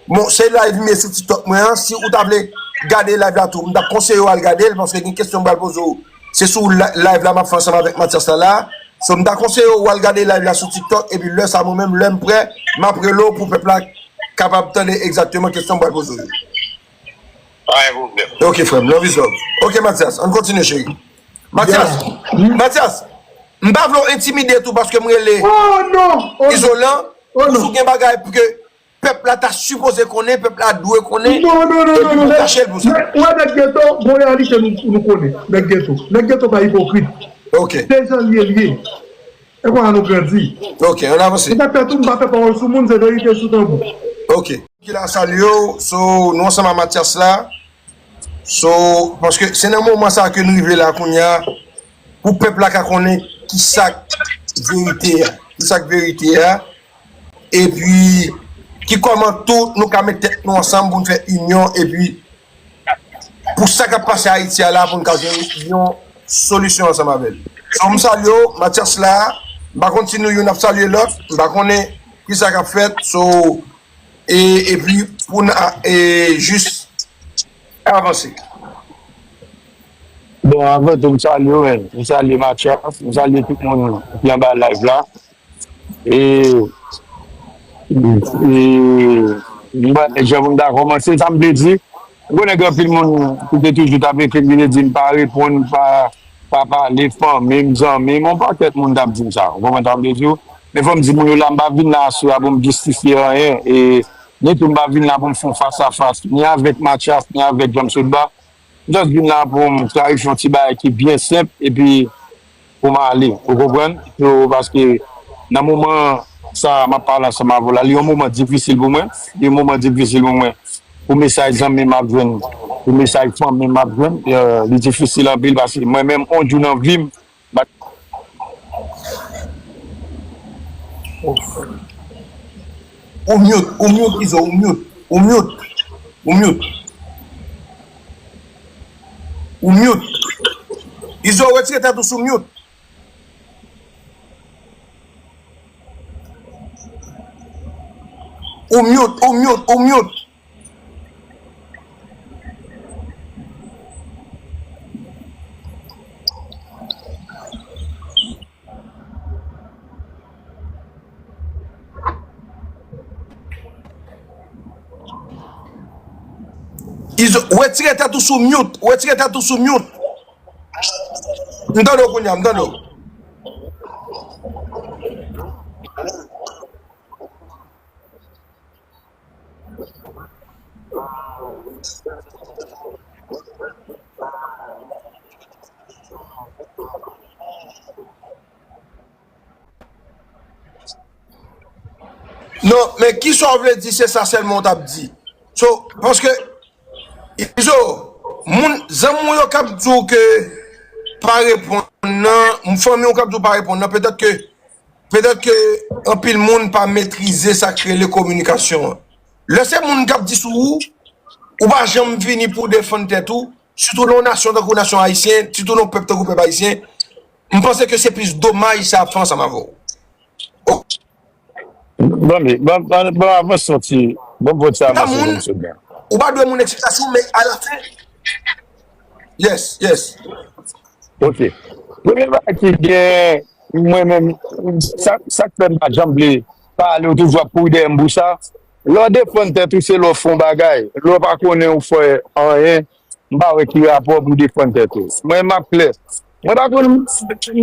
Bon, se live m ye sou TikTok mwen an. Si ou ta vle gade live la tou, m t ap konseye w al gade l, paske gen kesyon m pral poze w. Se sou la-, live la m ap fè ansanm avèk Matyas la la. So, m ta konseye w al gade live la sou TikTok, epi lè sa mwen menm, lè m prè, m ap rele w pou pèp la kapab tande egzakteman kesyon m pral poze w yo. Pa gen pwoblèm. Ok, frè m, love is love. Ok, Matyas, ann kontinye, cheri. Matyas, yeah. Matyas, m pa vle w entimide tou paske m rele, oh, non. Oh, non. Izolan, oh, non. Si w gen bagay pou ke pèp la ta sipoze konnen, pèp la dwe konnen, epi pou kache l pou sa. Ou wè nèg geto, gon reyalite nou konnen, nèg geto. Nèg geto pa ipokrit. Se jan l ye l ye. E konsa nou grandi. Ok, ann avanse. Mwen pa pè tou, m pa pè pawòl sou moun, se verite sou tanbou. Ok. Ki la salye w, so, nou ansanm a Matyas la. So, paske se nan moman sa ke nou rive la kounye a, pou pèp la ka konnen ki sa k verite a, ki sa k verite a, epi ki kòman tou nou ka met tèt nou ansanm pou n fè inyon, epi pou sa k ap pase Ayiti a la pou n ka jwenn yon solisyon ansanm avè l. So, m salye w, Matyas la, m pa konn si nou youn ap salye lòt, m pa konnen ki sa k ap fèt, so, e, epi pou n a, e, jis avanse. Bon, avan tou, m salye w, men. M salye Matyas, m salye tout moun ki anba live la. E, e, m pa jan pou m ta kòmanse, sa m vle di, m konnen gen anpil moun ki te toujou t ap ekri m, ki te di m pa reponn, pa, pa pale, fanmi m, zanmi m, yon pakèt moun t ap di m sa. Ou konprann sa m vle di w? Men fò m di moun yo la, m pa vin la aswè a pou m jistifye anyen. E, ni tou m pa vin la pou m fè yon fas a fas, ni avèk Matyas, ni avèk Jan m sot ba. M just vin la pou m klarifye yon ti bagay ki byen senp epi pou m ale. Ou konprann? So, paske nan moman sa a, m ap pale ansanm avè w la, li yon moman difisil pou mwen. Li yon moman difisil pou mwen. Pou mesaj zanmi m ap jwenn, pou mesaj fanmi m ap jwenn, eh, li difisil anpil paske mwen menm, yon jou nan vi m, Ou mute, ou mute, Izo, ou mute, ou mute, ou mute. Ou mute. Izo, retire tèt ou sou mute. Ou mute, ou mute, ou mute. Izo, retire tèt ou sou mute. Retire tèt ou sou mute. M tande w kounye a, m tande w. Non, men kisa w vle di, se sa sèlman w t ap di. So, paske, Izo, moun, zanmi w yo k ap di w ke pa reponn nan, fanmi w k ap di w pa reponn nan, petèt ke Petèt ke anpil moun pa metrize sa k rele kominikasyon an. Lè se moun k ap di sou ou, ou pa janm vini pou w defann tèt ou, sitou nan yon nasyon tankou nasyon ayisyen, sitou nan yon pèp tankou pèp ayisyen, m panse ke se plis domaj sa ap fè ansanm avè w. Bon, men, bon, bon, bon, avanse yon ti, bon, bon, ti avanse yon ti. Ou pa dwe moun eksplikasyon, men alafen, yes, yes. Ok. Premye bagay ki gen, mwen menm, sa, sa k fè m pa janm vle pale, ou toujou ap kouri dèyè m pou sa. Lè w defann tèt ou, se lè w fè yon bagay. Lè w pa konnen ou fè anyen, m pa wè ki rapò pou w defann tèt ou. Mwen, m ap klè. Mwen pa konn,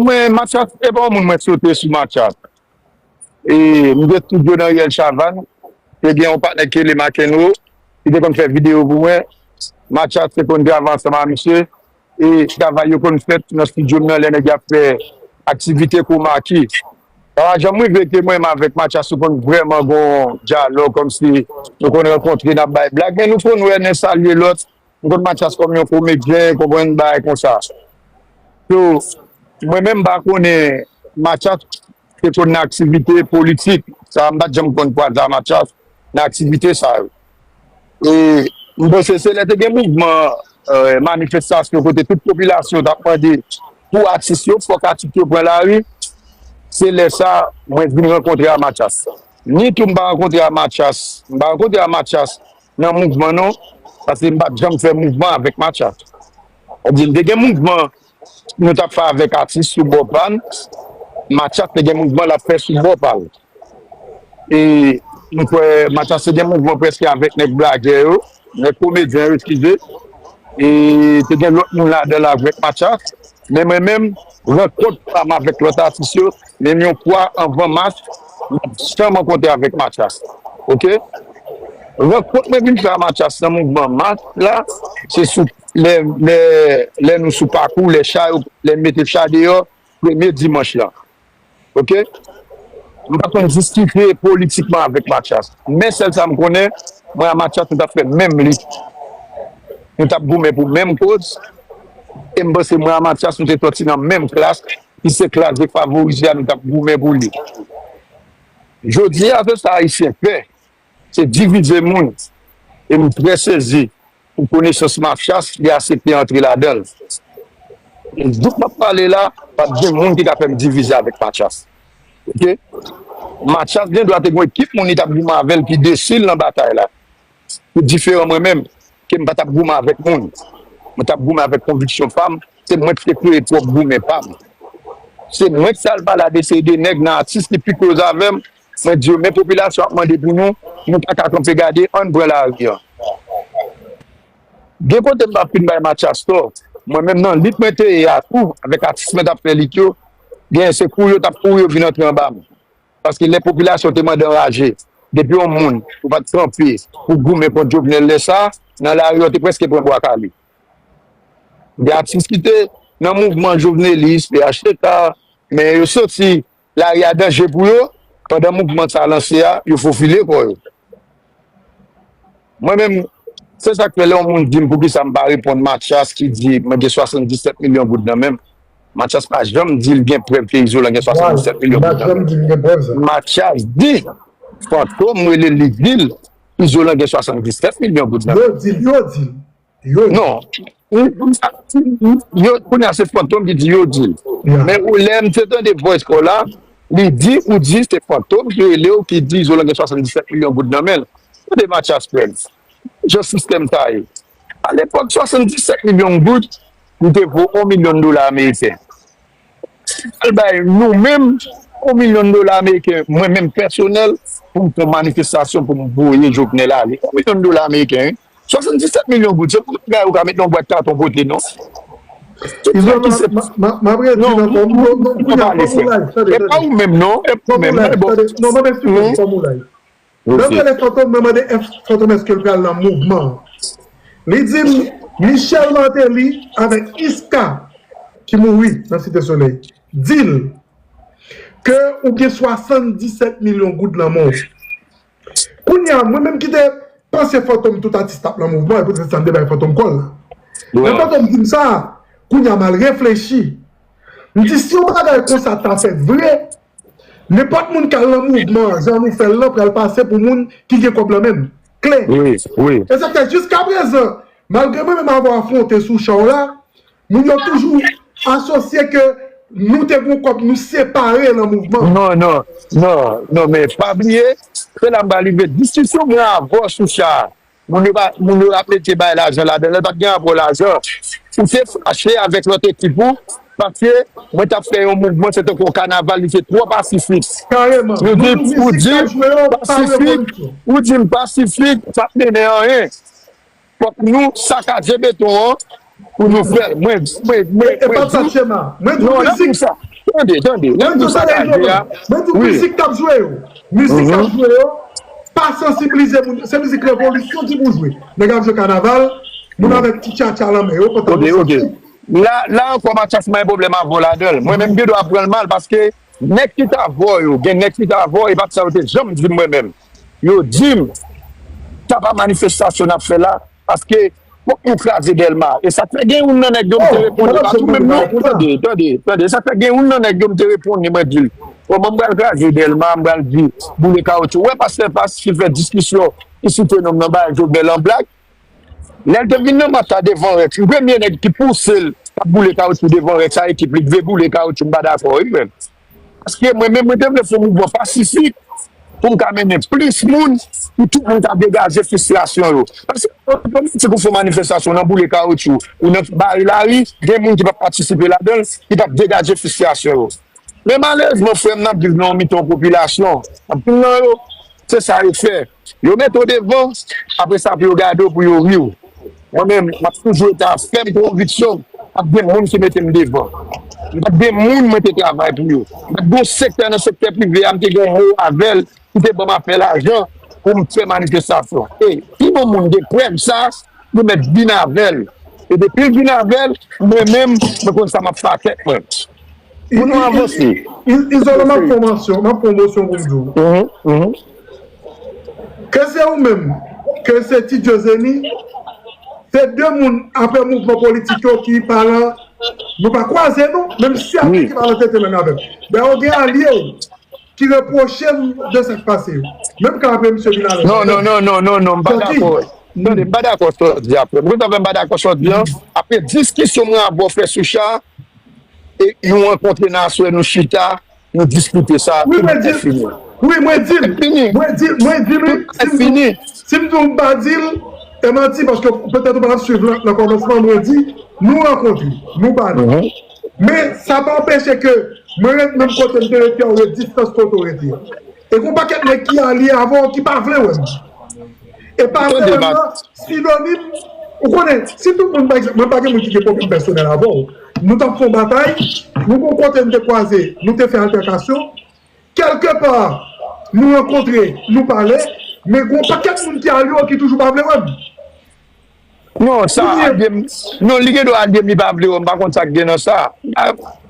mwen, Mathias, e pa yon moun mwen sote sou Mathias. E m te estidyo nan Riel Chavannes, te gen yon patnè ki rele McEnroe, ki te konn fè videyo pou mwen. Mathias te konn travay ansanm a misye, e travay yo konn fèt nan estidyo m nan lè nèg y ap fè aktivite kou maki. Sa pa janm rive ke mwen menm avèk Mathias nou konn vrèman gen yon dyalòg, kòmsi nou konn rankontre, n ap bay blag, men nou konn wè, n salye lòt, m konn Mathias kòm yon komedyen, konprann, bagay konsa. So, mwen menm m pa konnen Mathias te konn nan aktivite politik. Sa, m pa t janm konn kwaze a Mathias nan aktivite sa yo. E m panse se lè te gen mouvman, eh, manifestasyon kote tout popilasyon t ap mande pou atis yo, fòk atis yo pran lari. Se lè sa mwen vin rankontre a Mathias. Ni tou m pa rankontre a Mathias, m pa rankontre a Mathias nan mouvman non, paske m pa t janm fè mouvman avèk Mathias. Sa di, m te gen mouvman nou t ap fè avèk atis sou bò pa n, Mathias te gen mouvman l ap fè sou bò pa l. E m kwè Mathias te gen mouvman prèske avèk nèg blagè yo, nèg komedyen yo, eskize. E te gen lòt moun ladan l avèk Mathias. Men mwen menm, rankont pa m avèk lòt atis yo, menm yon fwa anvan mas, m ap janm rankontre avèk Mathias. Oke? Rankont mwen vin fè a Mathias nan mouvman mas la, se sou lè, lè, lè nou sou pakou, lè cha yo, lè n mete cha deyò, premye dimanch lan. Oke? M pa konn diskite politikman avèk Mathias. Men sèl sa m konnen, mwen a Mathias, nou t ap fè menm lit. Nou t ap goumen pou menm koz. E m panse mwen a Mathias, nou te sòti nan menm klas, ki se klas defavorize a, nou t ap goumen pou li. Jodi a, se sa Ayisyen fè. Se divize moun. E m trè sezi pou konesans Mathias, li aksepte antre ladan l. E jouk m ap pale la, p ap gen moun ki ka fè m divize avèk Mathias. Oke? Mathias gen dwa te gen ekip moun li t ap goumen avè l ki desi l nan batay la. Ki diferan mwen menm, ke m pa t ap goumen avèk moun. Mwen t ap goumen avèk konviksyon pa m, se mwen ki te kreye pwòp goumen pa m. Se mwen ki t al pale a de seri de nèg nan atis ki pi koz avè m, mwen di yo, men popilasyon ap mande pou nou, nou pa ka kanpe gade, ann pran lari an. Gen kote m pa fin bay Mathias tò. Mwen menm nan lit mwen te ye a tou, avèk atis mwen t ap fè lit yo, gen se kouri yo t ap kouri yo vin antre anba m. Paske lè popilasyon te mande anraje, depi yon moun ou pa t kanpe pou goumen kont Jovenel lè sa a, nan lari yo te prèske pran bwa kale. Gen atis ki te nan mouvman jovenelis, P H T K, men yo santi lari a danje pou yo, pandan mouvman sa lanse a, yo fofile kò yo. Mwen menm, se sa k fè lè yon moun di m poukisa m pa reponn Mathias ki di mwen gen swasanndisèt milyon goud nan men m. Mathias pa janm di l gen prèv ke Izolan gen swasanndisèt milyon goud nan men l. Mathias di, Fantom rele li di l, Izolan gen swasanndisèt milyon goud nan men l. Yo di l, yo di l. Yo di l. Non. Yo, kounye a se Fantom ki di yo di l. Men ou lè m te tande voice call la, li di ou di se Fantom ki rele w ki di Izolan gen swasanndisèt milyon goud nan men l. Tande Mathias frè m. Jan sistèm sa ye. Alepòk swasanndisèt milyon goud, li te vo yon milyon dola ameriken. Si l bay nou menm yon milyon dola ameriken, mwen menm pèsonèl, pou m fè yon manifestasyon pou m voye Jovenel ale. Yon milyon dola ameriken, wi. Swasanndisèt milyon goud, se pa yon bagay ou ka met nan yon bwat katon pote, non. Tout sa ki se. M ap redi nan fòm, non, non, kounye a, fòm ou live, tande, tande. E pa ou menm, non, e pa ou menm, non, bon. Tande, non, mwen menm si fòm ou live. Lè m rele Fantom, mwen mande Fantom èske l pral nan mouvman an. Li di m, Michel Martelly avèk Iska, ki mouri nan Site Solèy, di l ke ou gen swasanndisèt milyon goud nan men w. Kounye a, mwen menm ki te panse Fantom tout atis t ap nan mouvman, e poutèt sa m te bay Fantom kòl la. Lè Fantom di m sa, kounye a m al reflechi. M di, si yon bagay konsa ta fèt vre, nenpòt moun k al nan mouvman an, jan nou fè l lan, pral pase pou moun ki gen kòb lan men l. Klè. Wi, wi. E sa k fè jiskaprezan, malgre mwen menm avè w afwonte sou chan w la, moun yo toujou asosye ke nou te gon kòb, nou separe nan mouvman. Non, non, non, non, men pa bliye, se la m pral rive. Diskisyon mwen avè w sou chan. Moun yo pa, moun yo ap mete bay lajan ladan l, pa t gen rapò lajan. Ou te fache avèk lòt ekip ou, paske mwen t ap fè yon mouvman, se tankou yon kanaval, li te twò pasifik. Kareman. Nou di, ou di m pasifik, ou di m pasifik, pa t mennen anyen. Fòk nou sakaje beton an, pou nou fè l. Mwen, mwen, mwen, e, e mwen pa sa, Chema. Mwen di w, non, lè pou sa. Tande, tande. Lè pou sakaje a. Mwen di w, mizik k ap jwe yo. Mizik k ap jwe yo. Pa sansibilize moun. Se mizik revolisyon ki pou jwe. Nèg ap jwe kanaval. Moun avèk ti tchatcha lan men yo. Pantalon soti. La, la ankò, Mathias, mwen gen pwoblèm avè w ladan l. Mwen menm, m gen dwa pran l mal paske nèg ki t avè w yo, gen nèg ki t avè w, e pa t sa yo te janm di m mwen menm. Yo di m, sa pa manifestasyon n ap fè la, paske fòk nou kraze Dèlma. E sa k fè gen youn nan nèg yo m te reponn li, pa tou menm non. Tande, tande, tande. Sa k fè gen youn nan nèg yo m te reponn li, mwen di l, kòman m pral kraze Dèlma, m pral di boule kawotchou. Ou wè pastè Pas ki fè diskisyon, ki site non m nan bagay Jovenel an blag. Lè l te vin nan mach la devan Rex, m premye nèg ki pouse l, t ap boule kawotchou devan Rex a ekip li, ki vle boule kawotchou, m pa dakò, wi, frè m. Paske mwen menm, mwen te vle fè yon mouvman pasifik pou m ka mennen plis moun, pou tout moun ka degaje fristrasyon yo. Paske otomatik ou fè manifestasyon nan boule kawotchou, ou nan bare lari, gen moun ki p ap patisipe ladan l, ki p ap degaje fristrasyon yo. Men malerezman, frè m, n ap viv nan yon mitan yon popilasyon. Anpil nan yo, se sa yo fè. Yo mete w devan, apre sa pou yo gade w, pou yo ri w. Mwen menm, m ap toujou rete a fèm konviksyon m, pa t gen moun ki mete m devan. M pa t gen moun mwen te travay pou yo. M pa t gen yon sektè nan sektè prive a, m te gen yon mo avè l, ki te ban m afè lajan. pou m fè manifestasyon. E pi bon moun gen prèv sa, li mèt vin avè l. E depi l vin avè l, mwen menm, mwen konn sa m ap fè ak tèt mwen. Pou nou avanse. Izolan, m ap fè yon mansyon, m ap fè yon mosyon pou m di w. Ke se ou menm, ke se Ti Djozeni, se de moun apre mouvman politik yo ki pa lan, nou pa kwaze nou, menm si apre ki pa lan tete menm avè m. Dayè, gen alye w ki repwoche m de sa k pase yo. Menm jan apre misye vin avè m. Non, non, non, non, non, non, m pa dakò. Tande, m pa dakò sa w di a, frè m. Ou konprann m pa dakò sa w di a? Apre diskisyon mwen avè w fè sou cha, e nou rankontre nan aswè, nou chita, nou diskite sa, tout bagay fini. Wi, mwen di l. Mwen di l, mwen di l, wi. Si m di w m pa di l, e manti, paske petèt ou pa t ap swiv nan, nan kòmansman, mwen di, nou rankontre, nou pale. Men, sa pa anpeche ke mwen ret menm kote m te rete a, ou ret distans kote w rete a. E gen yon pakèt nèg ki alye avè w ki pa vle wè m. E pa vle wè m nan sinonim, ou konnen, si tout moun, pa egzanp, mwen pa gen moun ki gen pwoblèm pèsonèl avè w. Nou t ap fè yon batay, nou gen yon kote n te kwaze, nou te fè altèkasyon. Kèlkepa, nou rankontre, nou pale, men gen yon pakèt moun ki alye w ki toujou pa vle wè m. Non, sa, alye m, non, li gen dwa alye m, li pa vle wè m, m pa konn sa k gen nan sa.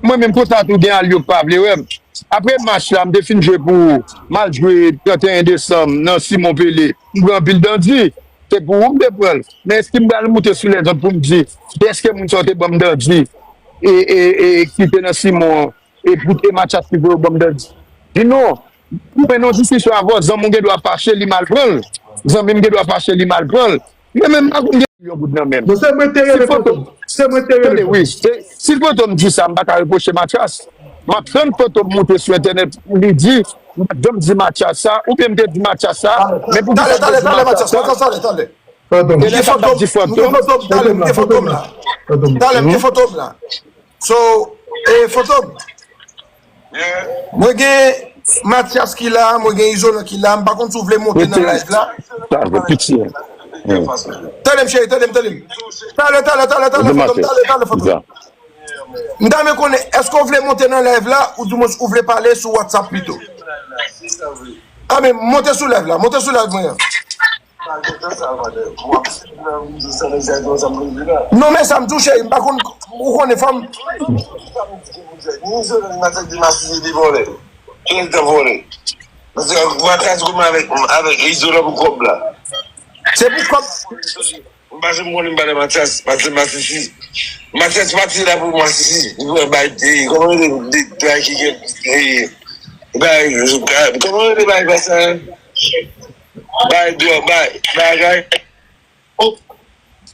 Mwen menm konsa tou gen alye w k pa vle wè m. Apre match la, m te fin jwe pou, m al jwe trannteyen desanm nan Simon Pele. M pran anpil dandi. Se pou ou m te pran l. Men èske m pral moute sou lèzòt pou m di, èske moun sa yo te ban m dandi e, e, e, ki te nan Simon an, e pou te Mathias ki voye yo ban m dandi? Di non. Ou mennen yon diskisyon avè w, zanmi w gen dwa fache, li mal pran l. Zanmi m gen dwa fache, li mal pran l. Mwen menm, m pa konn gen yon goud nan men m. Non, se mwen te rele Fantom. Se mwen te rele Fantom. Si Fantom di sa, m pa ka repwoche Mathias. M ap tann Fantom monte sou entènèt pou li di, m pa t janm di Mathias sa, oubyen m te di Mathias sa, men poukisa m te di Mathias sa? Talè, talè, talè. Fantom. Talè, m te Fantom la. Talè, m te Fantom la. So, e, Fantom. Mwen gen Mathias ki la, mwen gen Izolan ki la, m pa konn si w vle monte nan live la. Tande m, cheri, tande m, tande m. Talè, talè, talè, talè, Fantom, talè, talè, Fantom. M ta renmen konnen, èske w vle monte nan live la, oudimwens ou vle pale sou WhatsApp pito? A, men monte sou live la, monte sou live mwen an. Non, men sa m tou cheri, m pa konn, ou konnen fò m. Se pou kòb. M pa janm konnen m pale Mathias, Mathias masisi. Mathias pati la pou masisi. Li pou bay, kòman rele, de bagay ki gen, bay, kòman rele bay sa? Bay dwòg, bay bagay.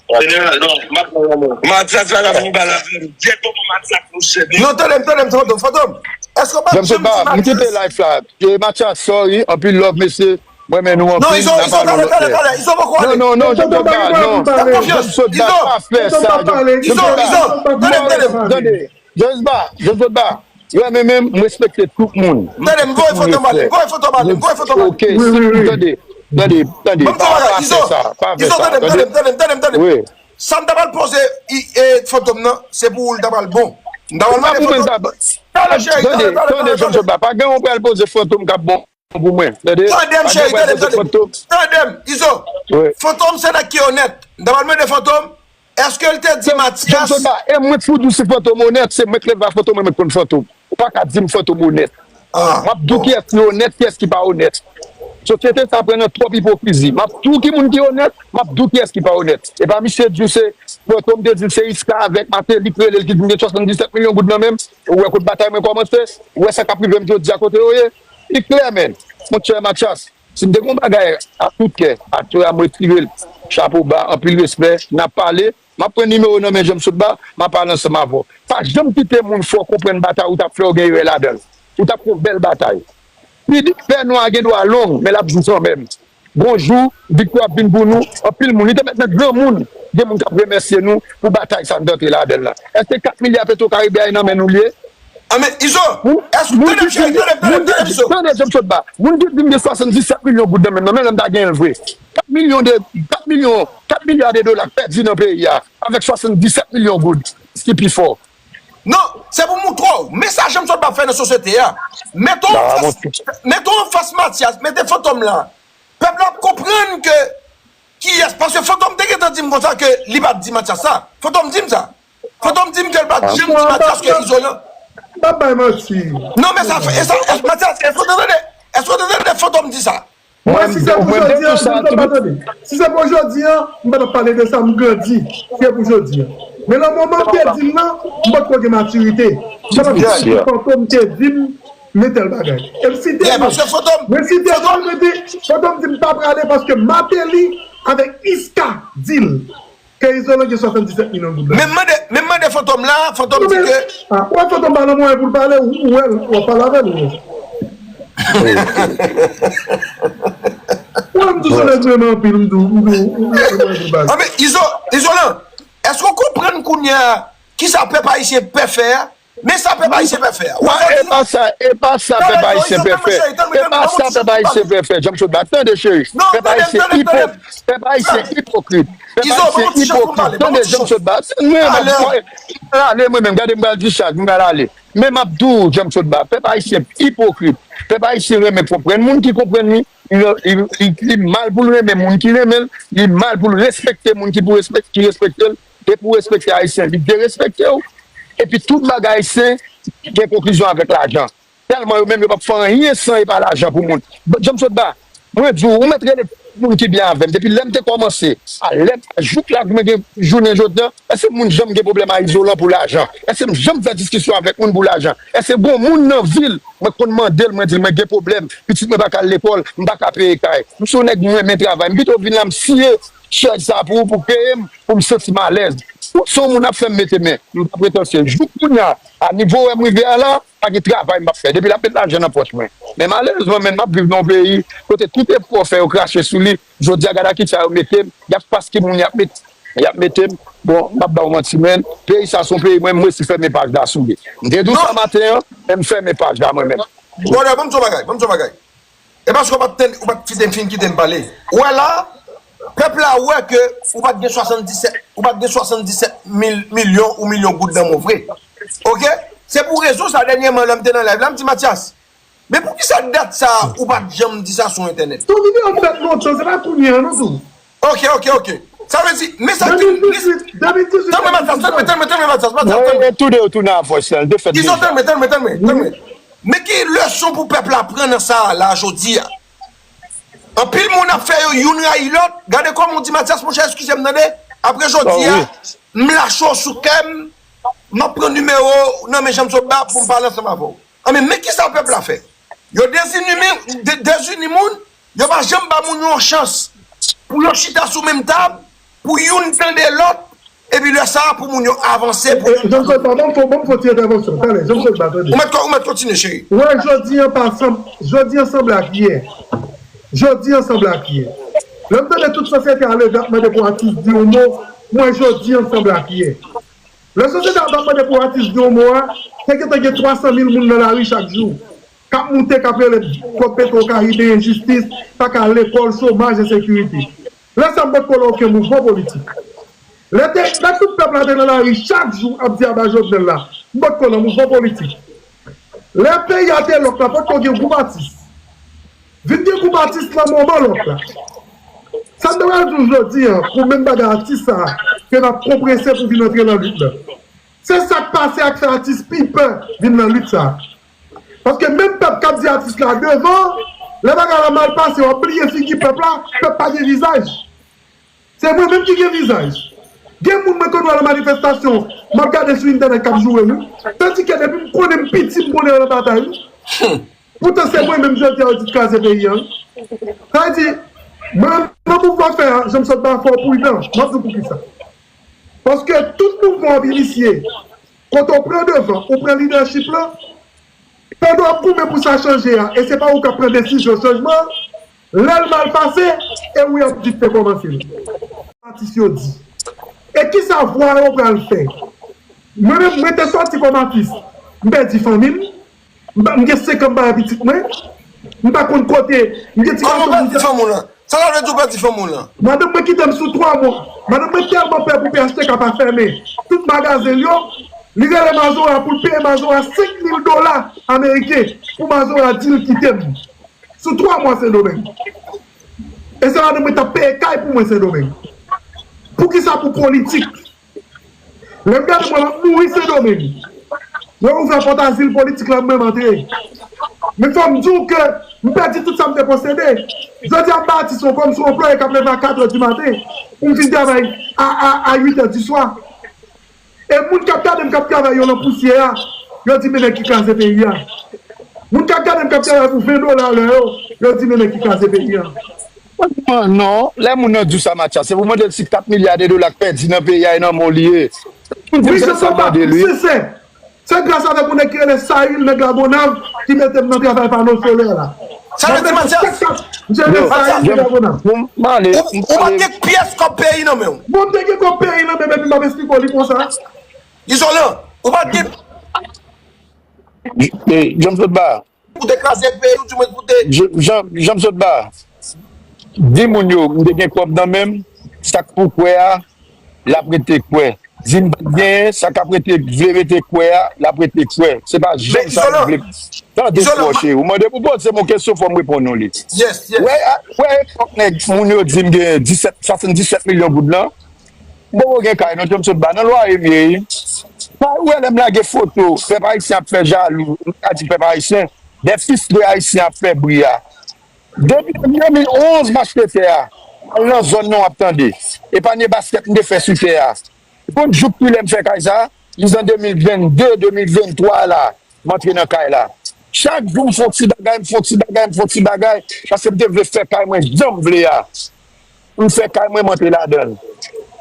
Jeneral, non, m ap pran lanmò. Matyas pa ka vin pale avè m. Dyèt kòman Matyas, monchè. Non, tande m, tande m, Fantom, Fantom. Èske w pa t janm di Matyas? M kite live la. Matyas, sorry, anpil love, mesye. Mwen renmen nou anpil. Non, Izo, Izo, talè, talè, talè. Izo poko ale. Non, non, non, Jean Claude ba, non. Jean Claude ba, pa fè sa. Izo, Izo, tande m, tande m. Tande. Jezba, Jezba, yo renmen menm, m respekte tout moun. Tande, m voye Fantom ale, m voye Fantom ale, m voye Fantom ale. Ok, tande, tande, tande, pa fè sa, pa fè sa, tande. Tande, tande, tande, tande. Sa m ta pral poze Fantom nan, se pou ou l ta pral bon. M ta pral mande Fantom. Tande, cheri, tande, tande, tande, Jezba, pa gen yon pral poze Fantom k ap bon pou mwen, tande. Tande m, cheri, tande m, tande m. Tande m, Izo. Fantom se nèg ki onèt. M ta pral mande Fantom, èske l te di Matyas? E mwen k fout ou si Fantom onèt, se mwen k leve a Fantom, mwen k konn Fantom. Ou pa ka di m Fantom onèt. M ap di w kiyès ki onèt, kiyès ki pa onèt. Sosyete sa pran nan twòp ipokrizi. M ap di w ki moun ki onèt, m ap di w kiyès ki pa onèt. E pa misye di w se Fantom te di l se Iska avèk Martelly k rele l ki di m gen swasanndisèt milyon goud nan men m. Ou wè kot batay mwen kòmanse? Ou wè sa k ap rive m jodi a kote yo ye? Li klè, menn. Monchè Matyas, si m te gen yon bagay a tout kè, aktè a m retire l. Chapo ba, anpil respè, n ap pale. M ap pran nimewo w nan men Jean Claude ba, m ap pale ansanm avè w. Pa janm kite moun fè w konprann batay ou t ap fè, w gen erè ladan l. Ou t ap fè yon bèl batay. Pè nwa gen dwa long, men l ap di kanmenm. Gon jou, viktwa ap vin pou nou. Anpil moun, li te mèt nan granmoun, gen moun k ap remèsye nou pou batay sa n t antre ladan l la. Èske kat milya Petwokaribe a e nan men nou l ye? Anben, Izo, èske, tande m, cheri, tande m, tande m, tande m, Izo. Tande, Jean Claude ba. Moun ki di m gen swasanndisèt milyon goud nan men m nan, men lè m ta genyen l vre. Kat milyon de, kat milyon, kat milya de dola k pèdi nan peyi a, avèk swasanndisèt milyon goud, ki pi fò. Non, se pou moutre w. Men sa Jean Claude ba fè nan sosyete a. Mete w anfas, mete w anfas Matyas, mete Fantom la. Pèp la ap konprann ke kiyès, paske Fantom te gentan di m konsa ke li pa t di Mathias sa. Fantom di m sa. Fantom di m ke l pa t janm di Mathias ke Izolan. M pa bay manti. Non, men sa, e sa, Mathias, èske w te tande? Èske w te tande Fantom di sa? Mwen, si se pou jodi an, m pa tande. Si se pou jodi an, m pa t ap pale de sa, m grandi. Se pou jodi an. Men nan moman m te di l lan, m potko gen matirite. M pa t ap di Fantom te di m men tèl bagay. E m site non. Mwen site non, mwen di, Fantom di m pa prale paske Martelly avèk Iska di l ke Izolan gen swasanndisèt milyon goud. Men m mande, men m mande Fantom la, Fantom di ke. Ah, wè Fantom pa nan mwayen pou l pale, ou wè l, w ap pale avè l, ou wè. Wè m di w se nèg renmen anpil, m di w, m di w, ou wè mwayen pou l pale. Ah, men Izo, Izolan, èske w konprann kounye a kisa pèp ayisyen pè fè a? Men sa pèp ayisyen pè fè a. Ou ap di e pa sa, e pa sa pèp ayisyen pè fè. E pa sa pèp ayisyen pè fè. Janm Sot Ba, tande cheri. Pèp ayisyen ipokrit. Pèp ayisyen ipokrit. Pèp ayisyen ipokrit. Tande Janm Sot Ba. Mwen, mwen, mwen, mwen, gade mwen pral discharge, mwen pral ale. Men m ap di w, Janm Sot Ba, pèp ayisyen ipokrit. Pèp ayisyen renmen konprann moun ki konprann li. Li, li, li, li mal pou l renmen moun ki renmen l. Li mal pou l respekte moun ki pou respekte, ki respekte l. Depi w respekte Ayisyen, li derespekte w. Epi tout bagay se gen konkizyon avèk lajan. Tèlman yo menm yo p ap fè anyen san e pa lajan pou moun. Bon, Janm Sot Ba, mwen di w, ou mèt rele tout moun ki byen avè m. Depi lè m te kòmanse, a lè, jouk la mwen gen jounen jodi an, èske moun janm gen pwoblèm a Izolan pou lajan? Èske m janm fè diskisyon avèk moun pou lajan? Èske gon moun nan vil, mwen konn mande l, mwen di l mwen gen pwoblèm, pitit mwen pa ka al lekòl, m pa ka peye kay. M se yon nèg mwen renmen travay, m pito vin la m siye chèz sa pou ou, pou peye m, pou m santi m alèz. Ou se yon moun ap fè m mete men, m pa pretansyè. Jouk kounye a, a nivo wè m rive a la, pa gen travay m p ap fè. Depi l ap met lajan nan pòch mwen. Men malerezman, men m ap viv nan yon peyi kote tout efò w fè yo krache sou li. Jodi a, gade a kisa yo mete m. Y ap paske moun y ap met, y ap mete m. Bon, m p ap ba w manti, men peyi sa se yon peyi mwen, m resi fèmen paj la sou li. M te di w sa maten an, men m fèmen paj la mwen menm. Brother, ban m di w yon bagay, ban m di w yon bagay. E paske w pa t tande, ou pa t kite m fin kite m pale. Ou wè la, pèp la wè ke ou pa t gen swasanndisèt, ou pa t gen swasanndisèt mil milyon ou milyon goud nan men w vre. Oke? Se pou rezon sa dènyèman lè m te nan live la, m di Mathias, men poukisa dat sa ou pa t janm di sa sou entènèt? Ton videyo fèt lontan, se pa kounye a non tou. Oke, oke, oke. Sa vle di, men sa ki. Tann mwen Mathias, tann mwen, tann mwen, tann mwen Mathias, Mathias, tann mwen. Toude yo tounen a vòs la, l te fèt deja. Izo, tann mwen, tann mwen, tann mwen, tann mwen. Men ki leson pou pèp la pran nan sa a la jodi a? Anpil moun ap fè yo youn rayi lòt. Gade kòman w di Mathias, monchè, eskize m tande. Apre jodi a, m lache w sou kè m, m ap pran nimewo w nan men Janm Sot Ba pou m pale ansanm avè w. Anben, men kisa pèp la fè? Yo dezini, de, dezini moun, yo pa janm ba moun yo yon chans pou yo chita sou menm tab, pou youn tande lòt, epi lè sa a pou moun yo avanse, pou youn. Janm Sot Ba, ban m fè, ban m fè yon ti entèvansyon. Talè, Janm Sot Ba, tande. Ou mèt, ou mèt kontinye, cheri. Wè, jodi an pa sanm, jodi an sanble ak yè. Jodi an sanble ak yè. Lè m tande tout sosyete a leve ap mande pou atis di yon mo, mwen jodi an sanble ak yè. Lè sosyete a t ap mande pou atis di yon mo a, te gentan gen twa san mil moun nan lari chak jou, k ap moute, k ap rele kont Petro Caribe, enjistis, pa ka al lekòl, chomaj, ensekirite. Lè sa a m potko nan okenn mouvman politik. Lè te, lè tout pèp la te nan lari chak jou ap di aba Jovenel la, m potko nan mouvman politik. Lè peyi a te lòk la, potko gen gwoup atis. Vin gen gwoup atis nan moman lòk la. Sa m ta pral di w jodi an, pou menm bagay atis sa a, ke n ap konprese pou vin antre nan lit la. Se sa k pase ak fè atis pi pè vin nan lit sa a. Paske menm pèp k ap di atis la devan, lè bagay la mal pase, w ap bliye figi pèp la, pèp pa gen vizaj. Se mwen menm ki gen vizaj. Gen moun mwen konn wè nan manifestasyon, m ap gade sou entènèt k ap joure m wi. Tandike depi m konnen m piti, m konnen yo nan batay wi. Poutan se mwen menm jodi a yo di t kraze peyi a wi. Sa vle di, mwen nan mouvman fè a, Janm Sot Ba, fò w pridan. M ap di w poukisa. Paske tout mouvman w ap inisye, kote w pran devan, ou pran lidèchip lan, pandan w ap goumen pou sa chanje a, e se pa ou k ap pran desizyon chanjman an, lè l mal pase, e ou y ap di k te kòmanse l. Atis yo di. E kisa vwa yo pral fè? Mwen menm, mwen te sòti kòm atis, m pèdi fanmi m, m pa, m gen senk an m pa wè pitit mwen, m pa konn kote, m gen ti gason m. Sa sa vle di w pèdi fanm ou lan? Madanm mwen kite m sou twa mwa. Madanm mwen tèlman pè pou P H T K pa fèmen tout magazen l yo, li rele Mazora pou l peye Mazora senk mil dola ameriken pou Mazora di l kite m. Sou twa mwa Sendomeng. E se ladan mwen t ap peye kay pou mwen Sendomeng. Poukisa pou politik? Lè m gade mwen m ap mouri Sendomeng. Yo ouvè pòt azil politik la mwen m antre. Men fò m di w ke m pèdi tout sa m te posede. Jodi a m pa atis ankò, m se yon anplwaye k ap leve a katrè di maten pou m fin travay a, a, a uitè di swa. E moun k ap gade m k ap travay yo nan pousyè a, yo di men nèg ki kraze peyi a. Moun k ap gade m k ap travay pou ven dola lè yo, yo di men nèg ki kraze peyi a. Non, lè moun nan di w sa Mathias, se pou mande l si kat milya de dola k pèdi nan peyi a e nan men w li ye. Moun di m se sa mande l wi. Se gras avèk yon nèg ki rele Sayil, nèg Lagonav, ki mete m nan travay pano solè la. Sa vle di Mathias? Ou pa t gen pyès kòb peyi nan men w. Bon, m te gen kòb peyi nan men m epi m ap esplike w li konsa. Izolan, ou pa t gen. Jan m sot ba. Pou te kraze peyi w, di mwen pou te. Jan m sot ba. Di moun yo, m te gen kòb nan men m, sa k pou kwè a, l ap rete kwè. Di m pa t genyen, sa k ap rete vle rete kwè a, l ap rete kwè. Se pa janm sa m vle. Tande twò cheri, ou mande pou poze m yon kesyon fò m reponn ou li. Wè, wè epòk nèg moun yo di m gen disèt, swasanndisèt milyon goud lan, m poko gen kay non, jan m sot ba nan lwaye m ye wi. Sa ou wè lè m lage foto, pèp ayisyen ap fè jalou, m ka di pèp ayisyen, dè fis de ayisyen ap fè bri a. Depi de mil onz m achte tè a, al nan zòn nan w ap tande. Epanye baskèt m te fè sou tè a. Ou konn jouk kilè m fè kay sa? Jis an de mil vennde, de mil venntwa la, m antre nan kay la. Chak jou m fè yon ti bagay, m fè yon ti bagay, m fè yon ti bagay, paske m te vle fè kay mwen jan m vle a. M fè kay mwen, m antre ladan l.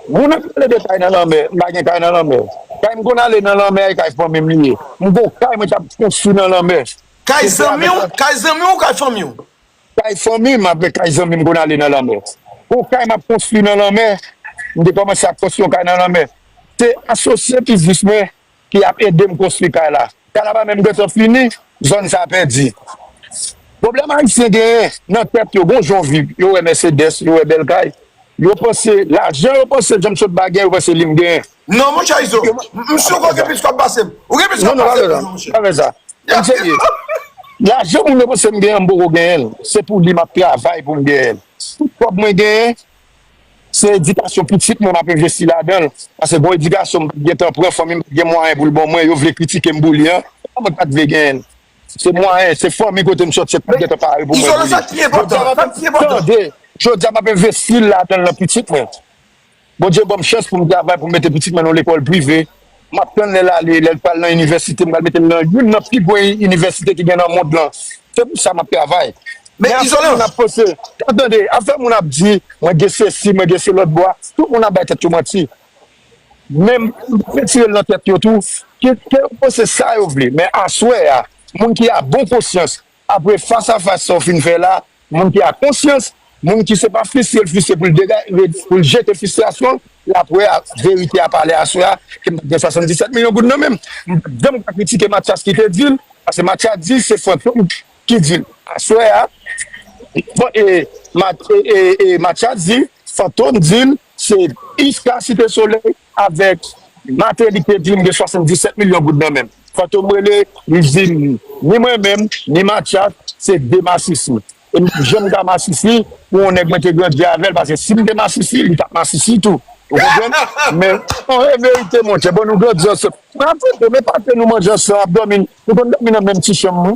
Moun ap pale de kay nan lanmè, m pa gen kay nan lanmè. Kay m konn ale nan lanmè a, e kay fanmi m li ye. M gon kay mwen t ap konstwi nan lanmè. Kay zanmi w, kay zanmi w ou kay fanmi w? Kay fanmi m avèk kay zanmi m konn ale nan lanmè. Pou kay m ap konstwi nan lanmè, m te kòmanse ap konstwi yon kay nan lanmè. Se asosye biznis mwen ki ap ede m konstwi kay la. Kay la pa menm gentan fini, zòn sa pèdi. Pwoblèm Ayisyen genyen nan tèt yo, gon jan w viv, yo wè Mèsedès, yo wè bèl kay, yo panse, lajan yo panse Jan m sot ba genyen, yo panse li m genyen. Non monchè Izo, m si w gen plis kòb pase m. Ou gen plis kòb pase m non monchè. Pa fè sa. M serye. Lajan moun yo panse m genyen an, m poko genyen l. Se pou li m ap travay pou m genyen l. Tout kòb mwen genyen, se edikasyon pitit mwen m ap envesti ladan l. Paske gon edikasyon m pa t gentan pran, fanmi m pa t gen mwayen pou l ban mwen, yo vle kritike m pou li an. Se pa mwen k pa t vle genyen l. Se mwayen, se fanmi kote m sòti a ki pa t gentan pare pou mwen pou li. Jodi a m ap envesti l ladan l nan pitit mwen. Bondye ban m chans pou m travay, pou m mete pitit mwen nan yon lekòl prive. M ap tann lè l ale, lè l pral nan inivèsite, m pral mete l nan youn nan pi gwo inivèsite ki gen nan mond lan. Se pou sa m ap travay. Men afè moun ap panse, tande, afè moun ap di, mwen gen sesi, mwen gen se lòt bò a, tout moun ap bay tèt yo manti. Men m p ap retire l nan tèt yo tou, ke yo panse sa yo vle. Men aswè a, moun ki a bon konsyans, apre fas a fas sa w fin fè la, moun ki a konsyans, moun ki se pa fristre l fristre pou l degaje, pou l jete fristrasyon l, l ap wè verite a pale aswè a, ke m t ap gen swasanndisèt milyon goud nan men m. M p ap janm ka kritike Mathias ki te di l, paske Mathias di l, se Fantom ki di l. Aswè a, e, e, e, Mathias di, Fantom di l, se Iska Site Solèy avèk Martelly ki te di l m gen swasanndisèt milyon goud nan men m. Fantom rele, li di m, ni mwen menm, ni Mathias, se de masisi. E m p ap janm ka masisi pou yon nèg mwen te grandi avè l, paske si m te masisi, li t ap masisi tou. Ou konprann? Men, e verite, monchè, bon, nou grandi ansanm. Mwen ak Fantom, epate nou manje ansanm, ap dòmi, nou konn dòmi nan menm ti chanm, wi.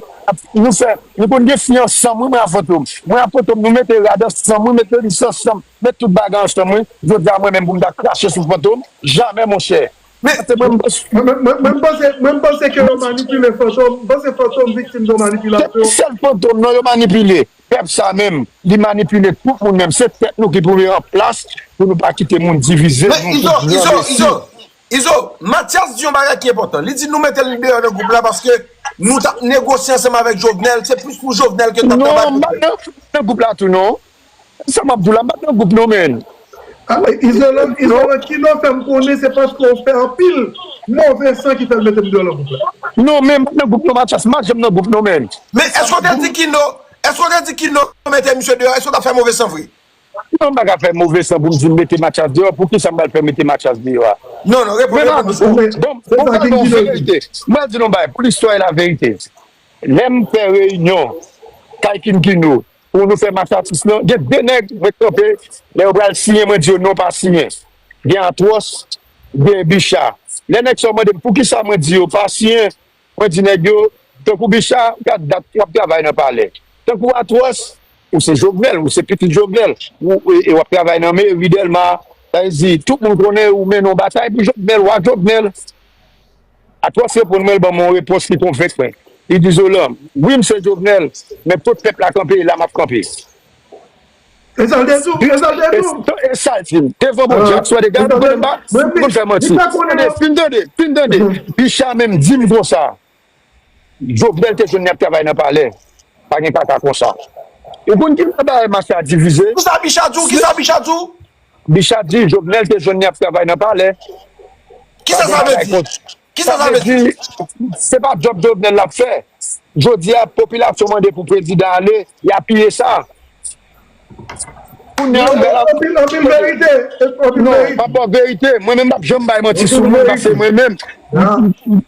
Nou fè, nou konn gen fi ansanm, wi, mwen ak Fantom. Mwen ak Fantom, nou mete rad ansanm, wi, mete lis ansanm, met tout bagay ansanm, wi. Jodi a, mwen menm, pou m ta krache sou Fantom, jamè, monchè. Men, mwen, mwen, mwen, mwen, mwen panse, mwen panse ke yo manipile Fantom. M panse Fantom viktim de yon manipilasyon. Se pa sèl Fantom, non, yo manipile. Pèp sa menm, li manipile tout moun menm. Se tèt nou ki pou an plas pou nou pa kite moun divize nou. Men, Izo, Izo, Izo, Izo, Mathias di yon bagay ki enpòtan. Li di nou mete l deyò nan gwoup la paske nou t ap negosye ansanm avèk Jovenel. Se plis pou Jovenel ke n t ap travay pou li. Non, m pa nan gwoup la tou, non. Sa m ap di w la, m pa t nan gwoup non, menn. Izolan, Izolan, Kino fè m konnen se paske w fè anpil move san ki fè l mete m deyò nan gwoup la. Non, men m pa t nan gwoup non, Mathias, m pa t janm nan gwoup non, menn. Men èske w te di Kino, èske w te di Kino mete misye deyò, èske w t ap fè move san vre? Non, m pa ka fè move san pou m di m mete Mathias deyò, poukisa m pral fè mete Mathias deyò a? Non, non, reponn, reponn. Bon, bon, bon, verite. M pral di nou yon bagay, pou listwa e laverite. Lè m fè reyinyon, kay King Kino, pou nou fè mach atis lan. Gen de nèg mwen kanpe, lè yo pral siyen, mwen di yo non, pa siyen. Gen Atwòs, gen Bicha. Lè nèg sa yo mande m poukisa mwen di yo pa siyen, mwen di nèg yo, tankou Bicha, gad dat w ap travay nan palè. Tankou Atwòs, ou se Jovenel, ou se pitit Jovenel, ou, e, e w ap travay nan meri Dèlma, sa vle di, tout moun konnen ou mennen yon batay pou Jovenel, w a Jovenel. Atwòs reponn mwen, l ban m yon repons ki konvenk mwen. Li di, Zolan, wi, m se Jovenel, men kot pèp la kanpe, e la m ap kanpe. E sa l te di w? E sa l te di w? E sa l di m. Devan Bondye, ak swa de gad, pou m pa pou m fè manti. Tande, fin tande, fin tande. Bicha menm di m konsa. Jovenel te jwenn li ap travay nan palè. Pa gen kaka konsa. Ou konn ki bagay mach la divize? Kisa Bicha di w? Kisa Bicha di w? Bicha di Jovenel te jwenn li ap travay nan palè. Kisa sa vle di? Kisa sa vle di? Se pa djòb Jovenel l ap fè. Jodi a, popilasyon mande pou prezidan ale, y apiye sa. Kounye a, ou bèl ap. Anpil, anpil verite. Anpil Non, verite. Pa ba w verite. Mwen menm, m p ap janm bay manti sou moun, paske mwen menm,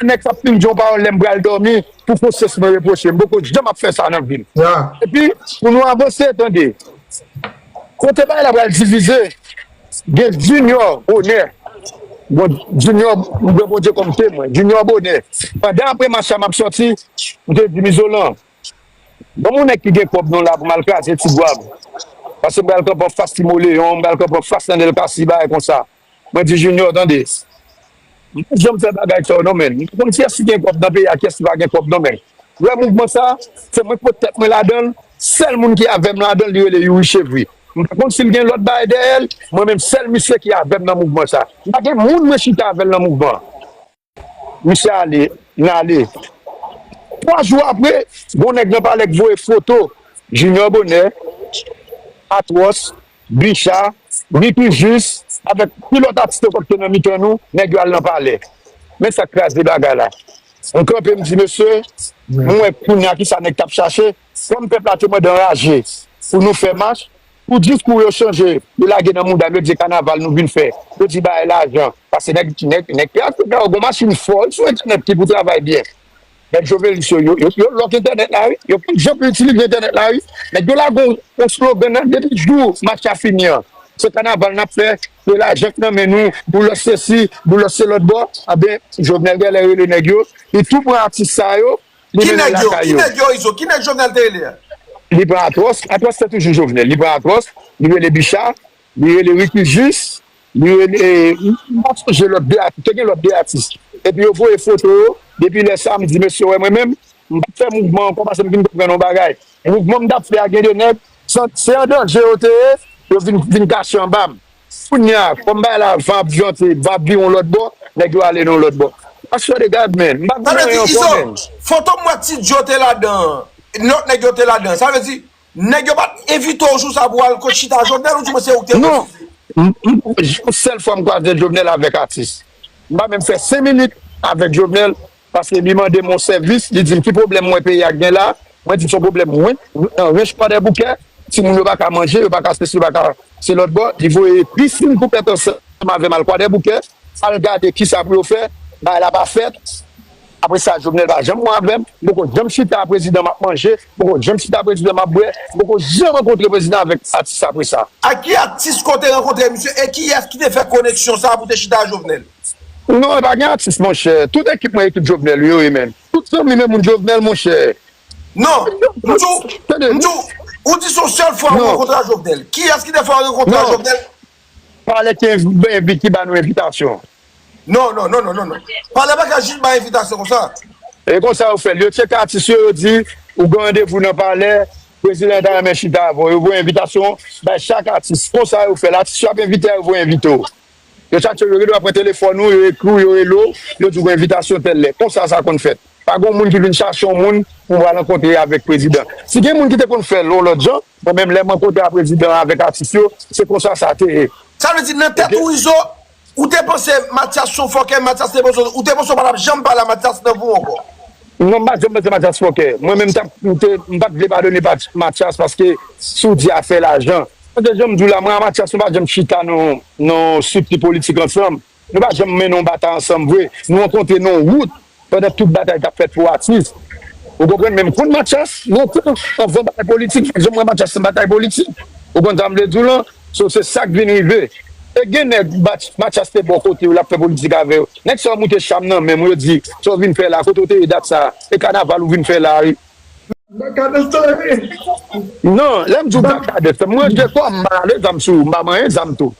nèg k ap fin di yon pawòl lè m pral dòmi, pou konsyans mwen repwoche m. M poko janm ap fè sa nan vi m. Ya. Epi, pou nou avanse, tande. Kote bagay la pral divize, gen Junior Bonè. Bon, Junior, m pran Bondye kòm temwen. Junior Bonè. Pandan apre mach la, m ap sòti, m te di m Izolan, ban m yon nèg ki gen kòb non la pou m al kraze ti gwav. Paske m pral kanpe anfas Ti Moleyon, m pral kanpe anfas Nènèl Kasi, bagay konsa. Mwen di Junior, tande. M pa janm fè bagay sa yo non, men. M pa konn kiyès ki gen kòb nan peyi a, kiyès ki pa gen kòb non, men. Ou wè mouvman sa, se mwen k pot tèt mwen ladan l. Sèl moun ki avè m ladan l, li rele Youri Chevry. M pa konn si l gen lòt bagay dèyè l, mwen menm sèl misye ki avè m nan mouvman sa. M pa gen moun mwen chita avè l nan mouvman. Misye ale, n ale. Twa jou apre, gon nèg nan palè k voye foto Junior Bonè, Atwòs, Bicha, Ricky Jus, avèk ki lòt atis ankò ki te nan mitan nou, nèg yo al nan palè. Men sa k kraze bagay la. M kanpe, m di, mesye, m wè kounye a kisa nèg t ap chache. Kòm pèp la te mande anraje pou nou fè mach, pou diskou yo chanje, yo lage nan mouda m, yo di se kanaval nou vin fè. Yo di bagay lajan. Paske nèg, nèg, nèg te ak gon machin fò sou entènèt ki pou travay byen. Nèg jovelis yo, yo, yo, yo lòk entènèt la, wi. Yo pa t janm itilize entènèt la, wi. Nèg yo lage yon, yon slogan nan depi jou mach la fini an. Se kanaval n ap fè, se lajan k nan men nou, Boulos sesi, Boulos se lòt bò. Anben, Jovenel genlè rele nèg yo, li tou pran atis sa yo, li mennen lakay yo. Ki nèg yo, Izo? Ki nèg Jovenel te rele a? Li pran Atwòs, Atwòs se toujou Jovenel. Li pran Atwòs, li rele Bicha, li rele Ricky Jus, li rele, m pa sonje lòt de atis, te gen lòt de atis. Epi yo voye foto yo, depi lè sa, m di, mesye, wè mwen menm, m p ap fè mouvman ankò paske m fin konprann yon bagay. Mouvman m t ap fè a gen de nèg, se an danje yo te ye, yo vin, vin kache anba m. Kounye a, kòm bagay la, van ap vante, van ap vire yon lòt bò, nèg yo ale nan yon lòt bò. I swear to God, man, m pa konn anyen ankò, man. Foto m wè Ti Djo te ladan, lòt nèg yo te ladan. Sa vle di, nèg yo pa t envite w jou sa pou w al kot chita Jovenel, ou di mwen se ou ki te refize? Non. M- m- Yon sèl fwa m kwaze Jovenel avèk atis. M pa menm fè senk minit avèk Jovenel, paske li mande m yon sèvis, li di m ki pwoblèm mwen peyi a gen la. Mwen di l se yon pwoblèm mwen, nan ranch Kwadèboukè, timoun yo pa ka manje, yo pa ka sesi, yo pa ka se lòt bò. Li voye Christine Coupet ansanm avè m al Kwadèboukè, al gade kisa pou yo fè, bagay la pa fèt. Apre sa, Jovenel pa janm bon avè m. M poko janm chita a prezidan m ap manje. M poko janm chita a prezidan m ap bwè. M poko janm rankontre prezidan avèk atis apre sa. Ak ki atis ke w te rankontre misye e kiyès ki te fè koneksyon sa a pou te chita a Jovenel? Non, e pa gen atis, monchè. Tout ekip mwen, ekip Jovenel yo ye, men. Tout zanmi men moun Jovenel, monchè. Non, m di w, m di w, ou di se yon sèl fwa ou rankontre a Jovenel. Kiyès ki te fè w rankontre a Jovenel? Palè ki envi- envi- ki ba nou envitasyon. Non, non, non, non, non, non. Palè pa ka jis bay envitasyon konsa. E konsa yo fè l. Yo tcheke atis yo, yo di, ou gen randevou nan palè, prezidan ta renmen chita avè w. Yo voye envitasyon bay chak atis. Konsa yo fè l. Atis yo ap envite a, yo voye envite w. Yo chache, yo gendwa pran telefòn ou, yo ekri w, yo rele w, yo di w gen envitasyon tèl lè. Konsa sa konn fèt. Pa gen moun ki vin chache yon moun pou pral rankontre avèk prezidan. Si gen moun ki te konn fè l yon lòt jan, mwen menm lè m rankontre a prezidan avèk atis yo, se konsa sa te ye. Sa vle di nan tèt ou, Izo, ou te panse Mathias se yon fòkè, Mathias te panse, ou te panse w pa t ap janm pale a Mathias nan vi w ankò? Non, m pa t janm panse Mathias fòkè. Mwen menm, m t ap, m te, m pa t vle padone Pat- Mathias paske si w di afè lajan. Paske jan m di w la, mwen a Mathias, nou pa t janm chita nan, nan estrikti politik ansanm. Nou pa janm mennen yon batay ansanm vre. Nou rankontre nan yon wout pandan tout batay k ap fèt pou atis. Ou konprann? Men m konn Mathias lontan, anvan batay politik, jan m wè Mathias nan batay politik. Ou konn sa m vle di w lan? So, se sa k vin rive. E gen nèg Match- Mathias te bò kote yo, l ap fè politik avè yo. Nèg sa yo moute cham nan men m, yo di, "Sa w vin fè la, kote w te ye dat sa a? E kanaval ou vin fè la a, wi." Nan kadans nan, wi. Non, lè m di w Ba- bakadès, mwen, je kwa m pa rale zam sou ou, m pa manyen zam tou.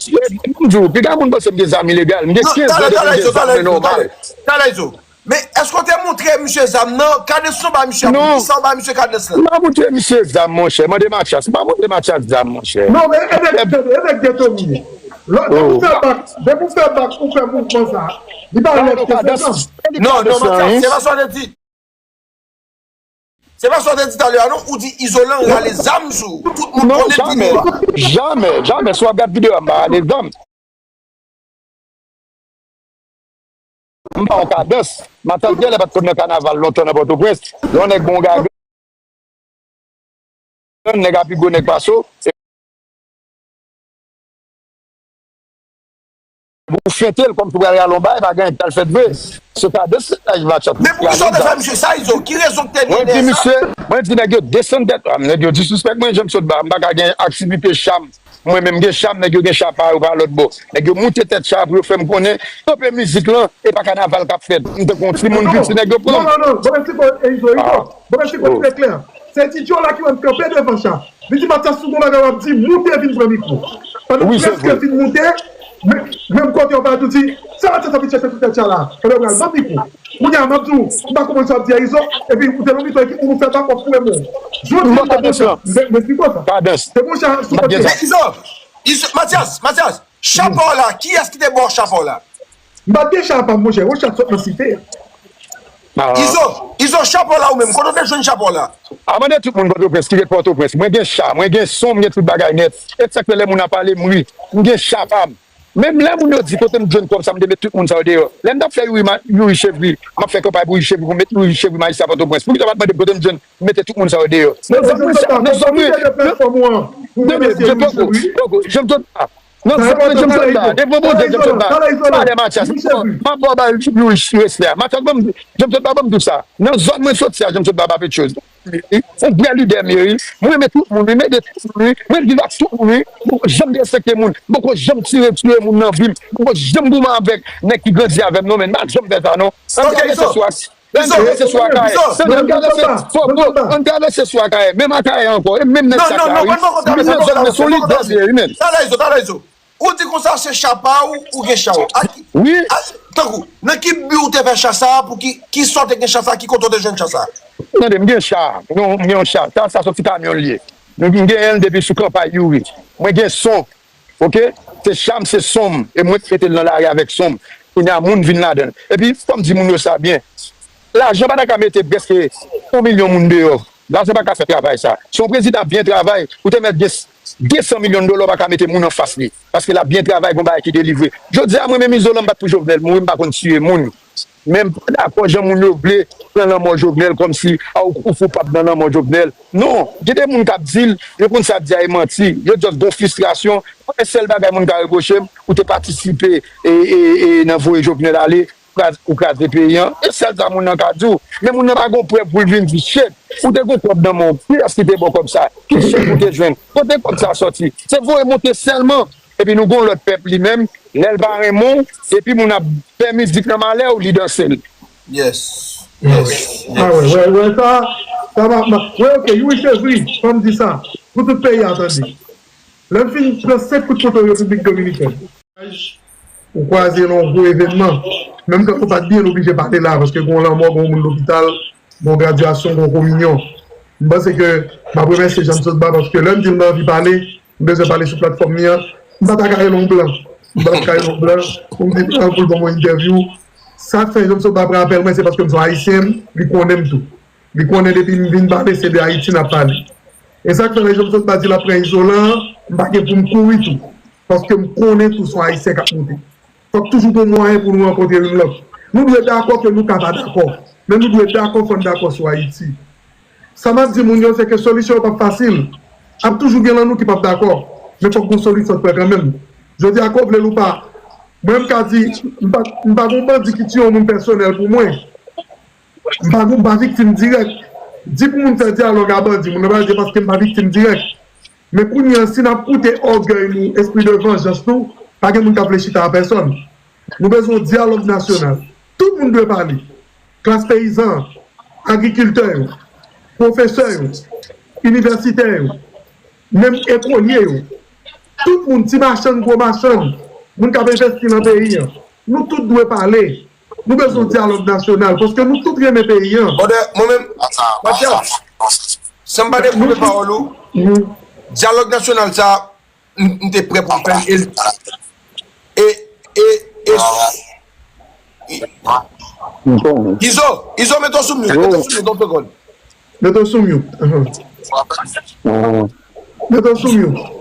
M di w, piga moun panse m gen zam ilegal, m gen Non, kenz talè, an depi m talè, gen Izo, zam talè, mwen Izo, nòmal. Talè, talè, Izo. Men èske w te montre misye zam nan? Kadans ou ba misye, Non. Poukisa w ba misye kadans lan? M pa montre misye zam, monchè. Mande Mathias. M pa montre Mathias zam, monchè. Non, men e nèg, e nèg geto m ye. Lè, depi w fè bak, depi w fè bak, ou fè mouvman sa. Li pa lòt ke se zam. Non, non, Mathias, se pa sa w te di. Se pa sa w te di talè a, non. Ou di Izolan rale zam sou ou. Tout moun Non, konnen jamè. Videyo a. Jamè, jamè. Si w ap gad videyo a, m pa rale zam. M pa yon kadans. Matant genlè pa t konn nan kanaval lontan nan Pòtoprens. Lè yon nèg bon gagan, nèg a pi gwo nèg pase w. Pou fente l kòmsi w pral rale yon bagay, pa gen anyen k pral fèt vre. Se kadans la, Izo. Men poukisa w te fè misye sa, Izo? Ki rezon k te mennen sa? Mwen di misye, mwen di nèg yo desann tèt, ah, nèg yo disrespect mwen, Jean Claude Baba, m pa ka gen aktivite cham. Mwen menm gen cham, nèg yo gen cha pa yo pa lòt bò. Nèg yo moute tèt cha pou yo fè m konnen, kanpe mizik lan, e pa kanaval k ap fèt. M tankou yon timoun piti, nèg yo pran m. Non, non, non, bon, mèsi, bon, e Izo, Izo. Bon, mèsi, bon, trè klè. Se Didjo la ki wè m kanpe devan cha. Li di, "Mathias, si w gen bagay w ap di, moute vin pran mikwo." Pandan m prèske fin moute, men, menm kote yo pa tou di, "Sa Mathias ap vin chèche sou tèt cha la?" Pandan yo pral ban m mikwo. Kounye a, m ap di w, m pa konprann sa w ap di a Izo, epi ou te nan mitan ekip ou, nou fè bak, w ap foure mo. Jodi a, m pa konprann sa. M, m esplike w sa. Kadans. Se bon, cha, sou kote. Men Izo, Izo, Mathias, Mathias, cha pa w la, kiyès ki te ba w cha pa w la? M pa t gen cha pa m, monchè, yon cha t sot nan site. Ah. Izo, Izo, cha pa w la ou menm, kote w te jwenn cha pa w la? A mande tout moun Pòtoprens ki ret Pòtoprens. Mwen gen cha, mwen gen son, mwen gen tout bagay nèt. E sa k fè lè moun ap pale, m ri. M gen cha pa m. Menm lè moun yo di kote m jwenn kòb sa, m te met tout moun sa yo deyò. Lè m t ap fè Youri, ma- Youri Chevry, m ap fè kanpay pou Youri Chevry, pou m met Youri Chevry majistra Pòtoprens. Poukisa w pa t mande m kote m jwenn, m mete tout moun sa yo deyò? Nan zòn mwen, nan zòn mwen, tande, Jean Claude, Jean Claude, nan zòn mwen, Jean Claude Baba, devan Bondye, Jean Claude Baba, m ap ba w bay Youri respè a. Mathias ban m, Jean Claude Baba, m di w sa. Nan zòn mwen soti a, Jean Claude Baba Petchoz. Yon vrè lidè m ye, wi. Mwen renmen tout moun, wi. Mwen ede tout moun, wi. Mwen viv ak tout moun, wi. Mwen poko janm derespekte moun. Mwen poko janm tire, tire moun nan vi m. Mwen poko janm goumen avèk nèg ki grandi avè m, non, men m pa janm fè sa, non. Ann travèse sou Ak-, ann travèse sou Akayè. Tande, ann travèse, fò, fò, ann travèse sou Akayè. Menm Akayè ankò. E menm nèg sa ka, wi. Menm nan zòn mwen, se yon lidè m ye, wi, menm. Ou di konsa se cha pa ou, ou gen cha ou. A ki, wi. A, tankou, nan ki bi ou te fè cha sa a, pou ki, ki sa w te gen cha sa a, ki kote w te jwenn cha sa a? Tande, m gen cha, m gen, m gen yon cha, cha sa soti kamyon l ye. M gen l depi sou kanpay Youri. Mwen gen son, oke? Se cha m, se son m, e mwen k mete l nan lari avèk son m. Kounye a, moun vin ladan l. Epi, fò m di moun yo sa byen. Lajan pa ta ka mete prèske yon milyon moun deyò. Lajan pa ka fè travay sa. Si yon prezidan ap byen travay, ou te mèt gen desan milyon dola, ou pa ka mete moun anfas li. Paske l ap byen travay, gon bagay ki delivre. Jodi a, mwen menm Izolan, m pa t pou Jovenel mouri, m pa konn tiye moun. Men m pa dakò jan moun yo vle pran lanmò Jovenel kòmsi, a, ou, ou koupab nan lanmò Jovenel. Non, gen de moun k ap di l, yo konn sa ap di a e manti. Yo just gon fristrasyon. Mwen, sèl bagay moun ka repwoche m, ou te patisipe e, e, e nan voye Jovenel ale. Kraz-, ou kraze peyi an. E sèl sa moun nan ka di w. Men moun nan pa gon prèv pou l vin di, "Shit, ou te gon kòb nan men w. Kiyès ki te ba w kòb sa? Ki chèk ou te jwenn? Kote kòb sa sòti?" Se voye monte sèlman. Epi nou gon lòt pèp li menm, lè l pa renmen w, epi moun ap fè mizik nan malè w, li danse l. Yes. Yes. Ah, wè, wè, wè, sa, sa va, va, wè, oke, Youri Chevry, fò m di sa, pou tout peyi a tande. Lè m fin pran senk kout kouto Repiblik Dominikèn, ou kwaze nan yon gwo evènman. Menm tankou w pa t byen oblije pale la, paske gon lanmò, gon moun lopital, gon gradyasyon, gon kominyon. M panse ke m ap remèsye Jean Claude Baba, paske lè m di m nan anvi pale, m bezwen pale sou platfòm li an, m pa ta ka rele yon blan. M pa ta ka rele yon blan pou m di blan pou l ban m yon entèvyou. Sa k fè Jean Claude Baba pran apèl mwen, se paske m se yon Ayisyen, li konnen m tou. Li konnen depi m vin pale, se de Ayiti n ap pale. E sa k fè lè Jean Claude Baba di l ap pran Izolan an, m pa gen pou m kouri tou. Paske m konnen tou se yon Ayisyen k ap moute. Fòk toujou gon mwayen pou nou rankontre youn lòt. Nou dwe dakò ke nou ka pa dakò, men nou dwe dakò fò n dakò sou Ayiti. Sa m ap di moun yo, se ke solisyon yo p ap fasil. Ap toujou gen lan nou ki p ap dakò, men fòk gon solisyon k pran kanmenm. Jodi a, ke w vle l ou pa, mwen m ka di, m pa, m pa gon bandi ki tiye yon moun pèsonèl pou mwen. M pa, m pa viktim dirèk. Di pou moun fè dyalòg a bandi, moun nan pral di paske m pa viktim dirèk. Men kounye a, si n ap koute ògèy nou, espri de vanjans nou, pa gen moun k ap vle chita a pèsòn. Nou bezwen yon dyalòg nasyonal. Tout moun dwe pale. Klas peyizan an, agrikiltè yo, pwofesè yo, inivèsitè yo, menm ekolye yo. Tout moun, ti machann, gwo machann, moun k ap envesti nan peyi an. Nou tout dwe pale. Nou bezwen dyalòg nasyonal, paske nou tout renmen peyi an. Brother, mwen menm, Matyas, san m pa dekoupe pawòl ou, dyalòg nasyonal sa, m m te prè pou m fè l. E, e, e, e, Izo, Izo, mete w sou mute, mete w sou mute, yon segonn. Mete w sou mute. Mete w sou mute.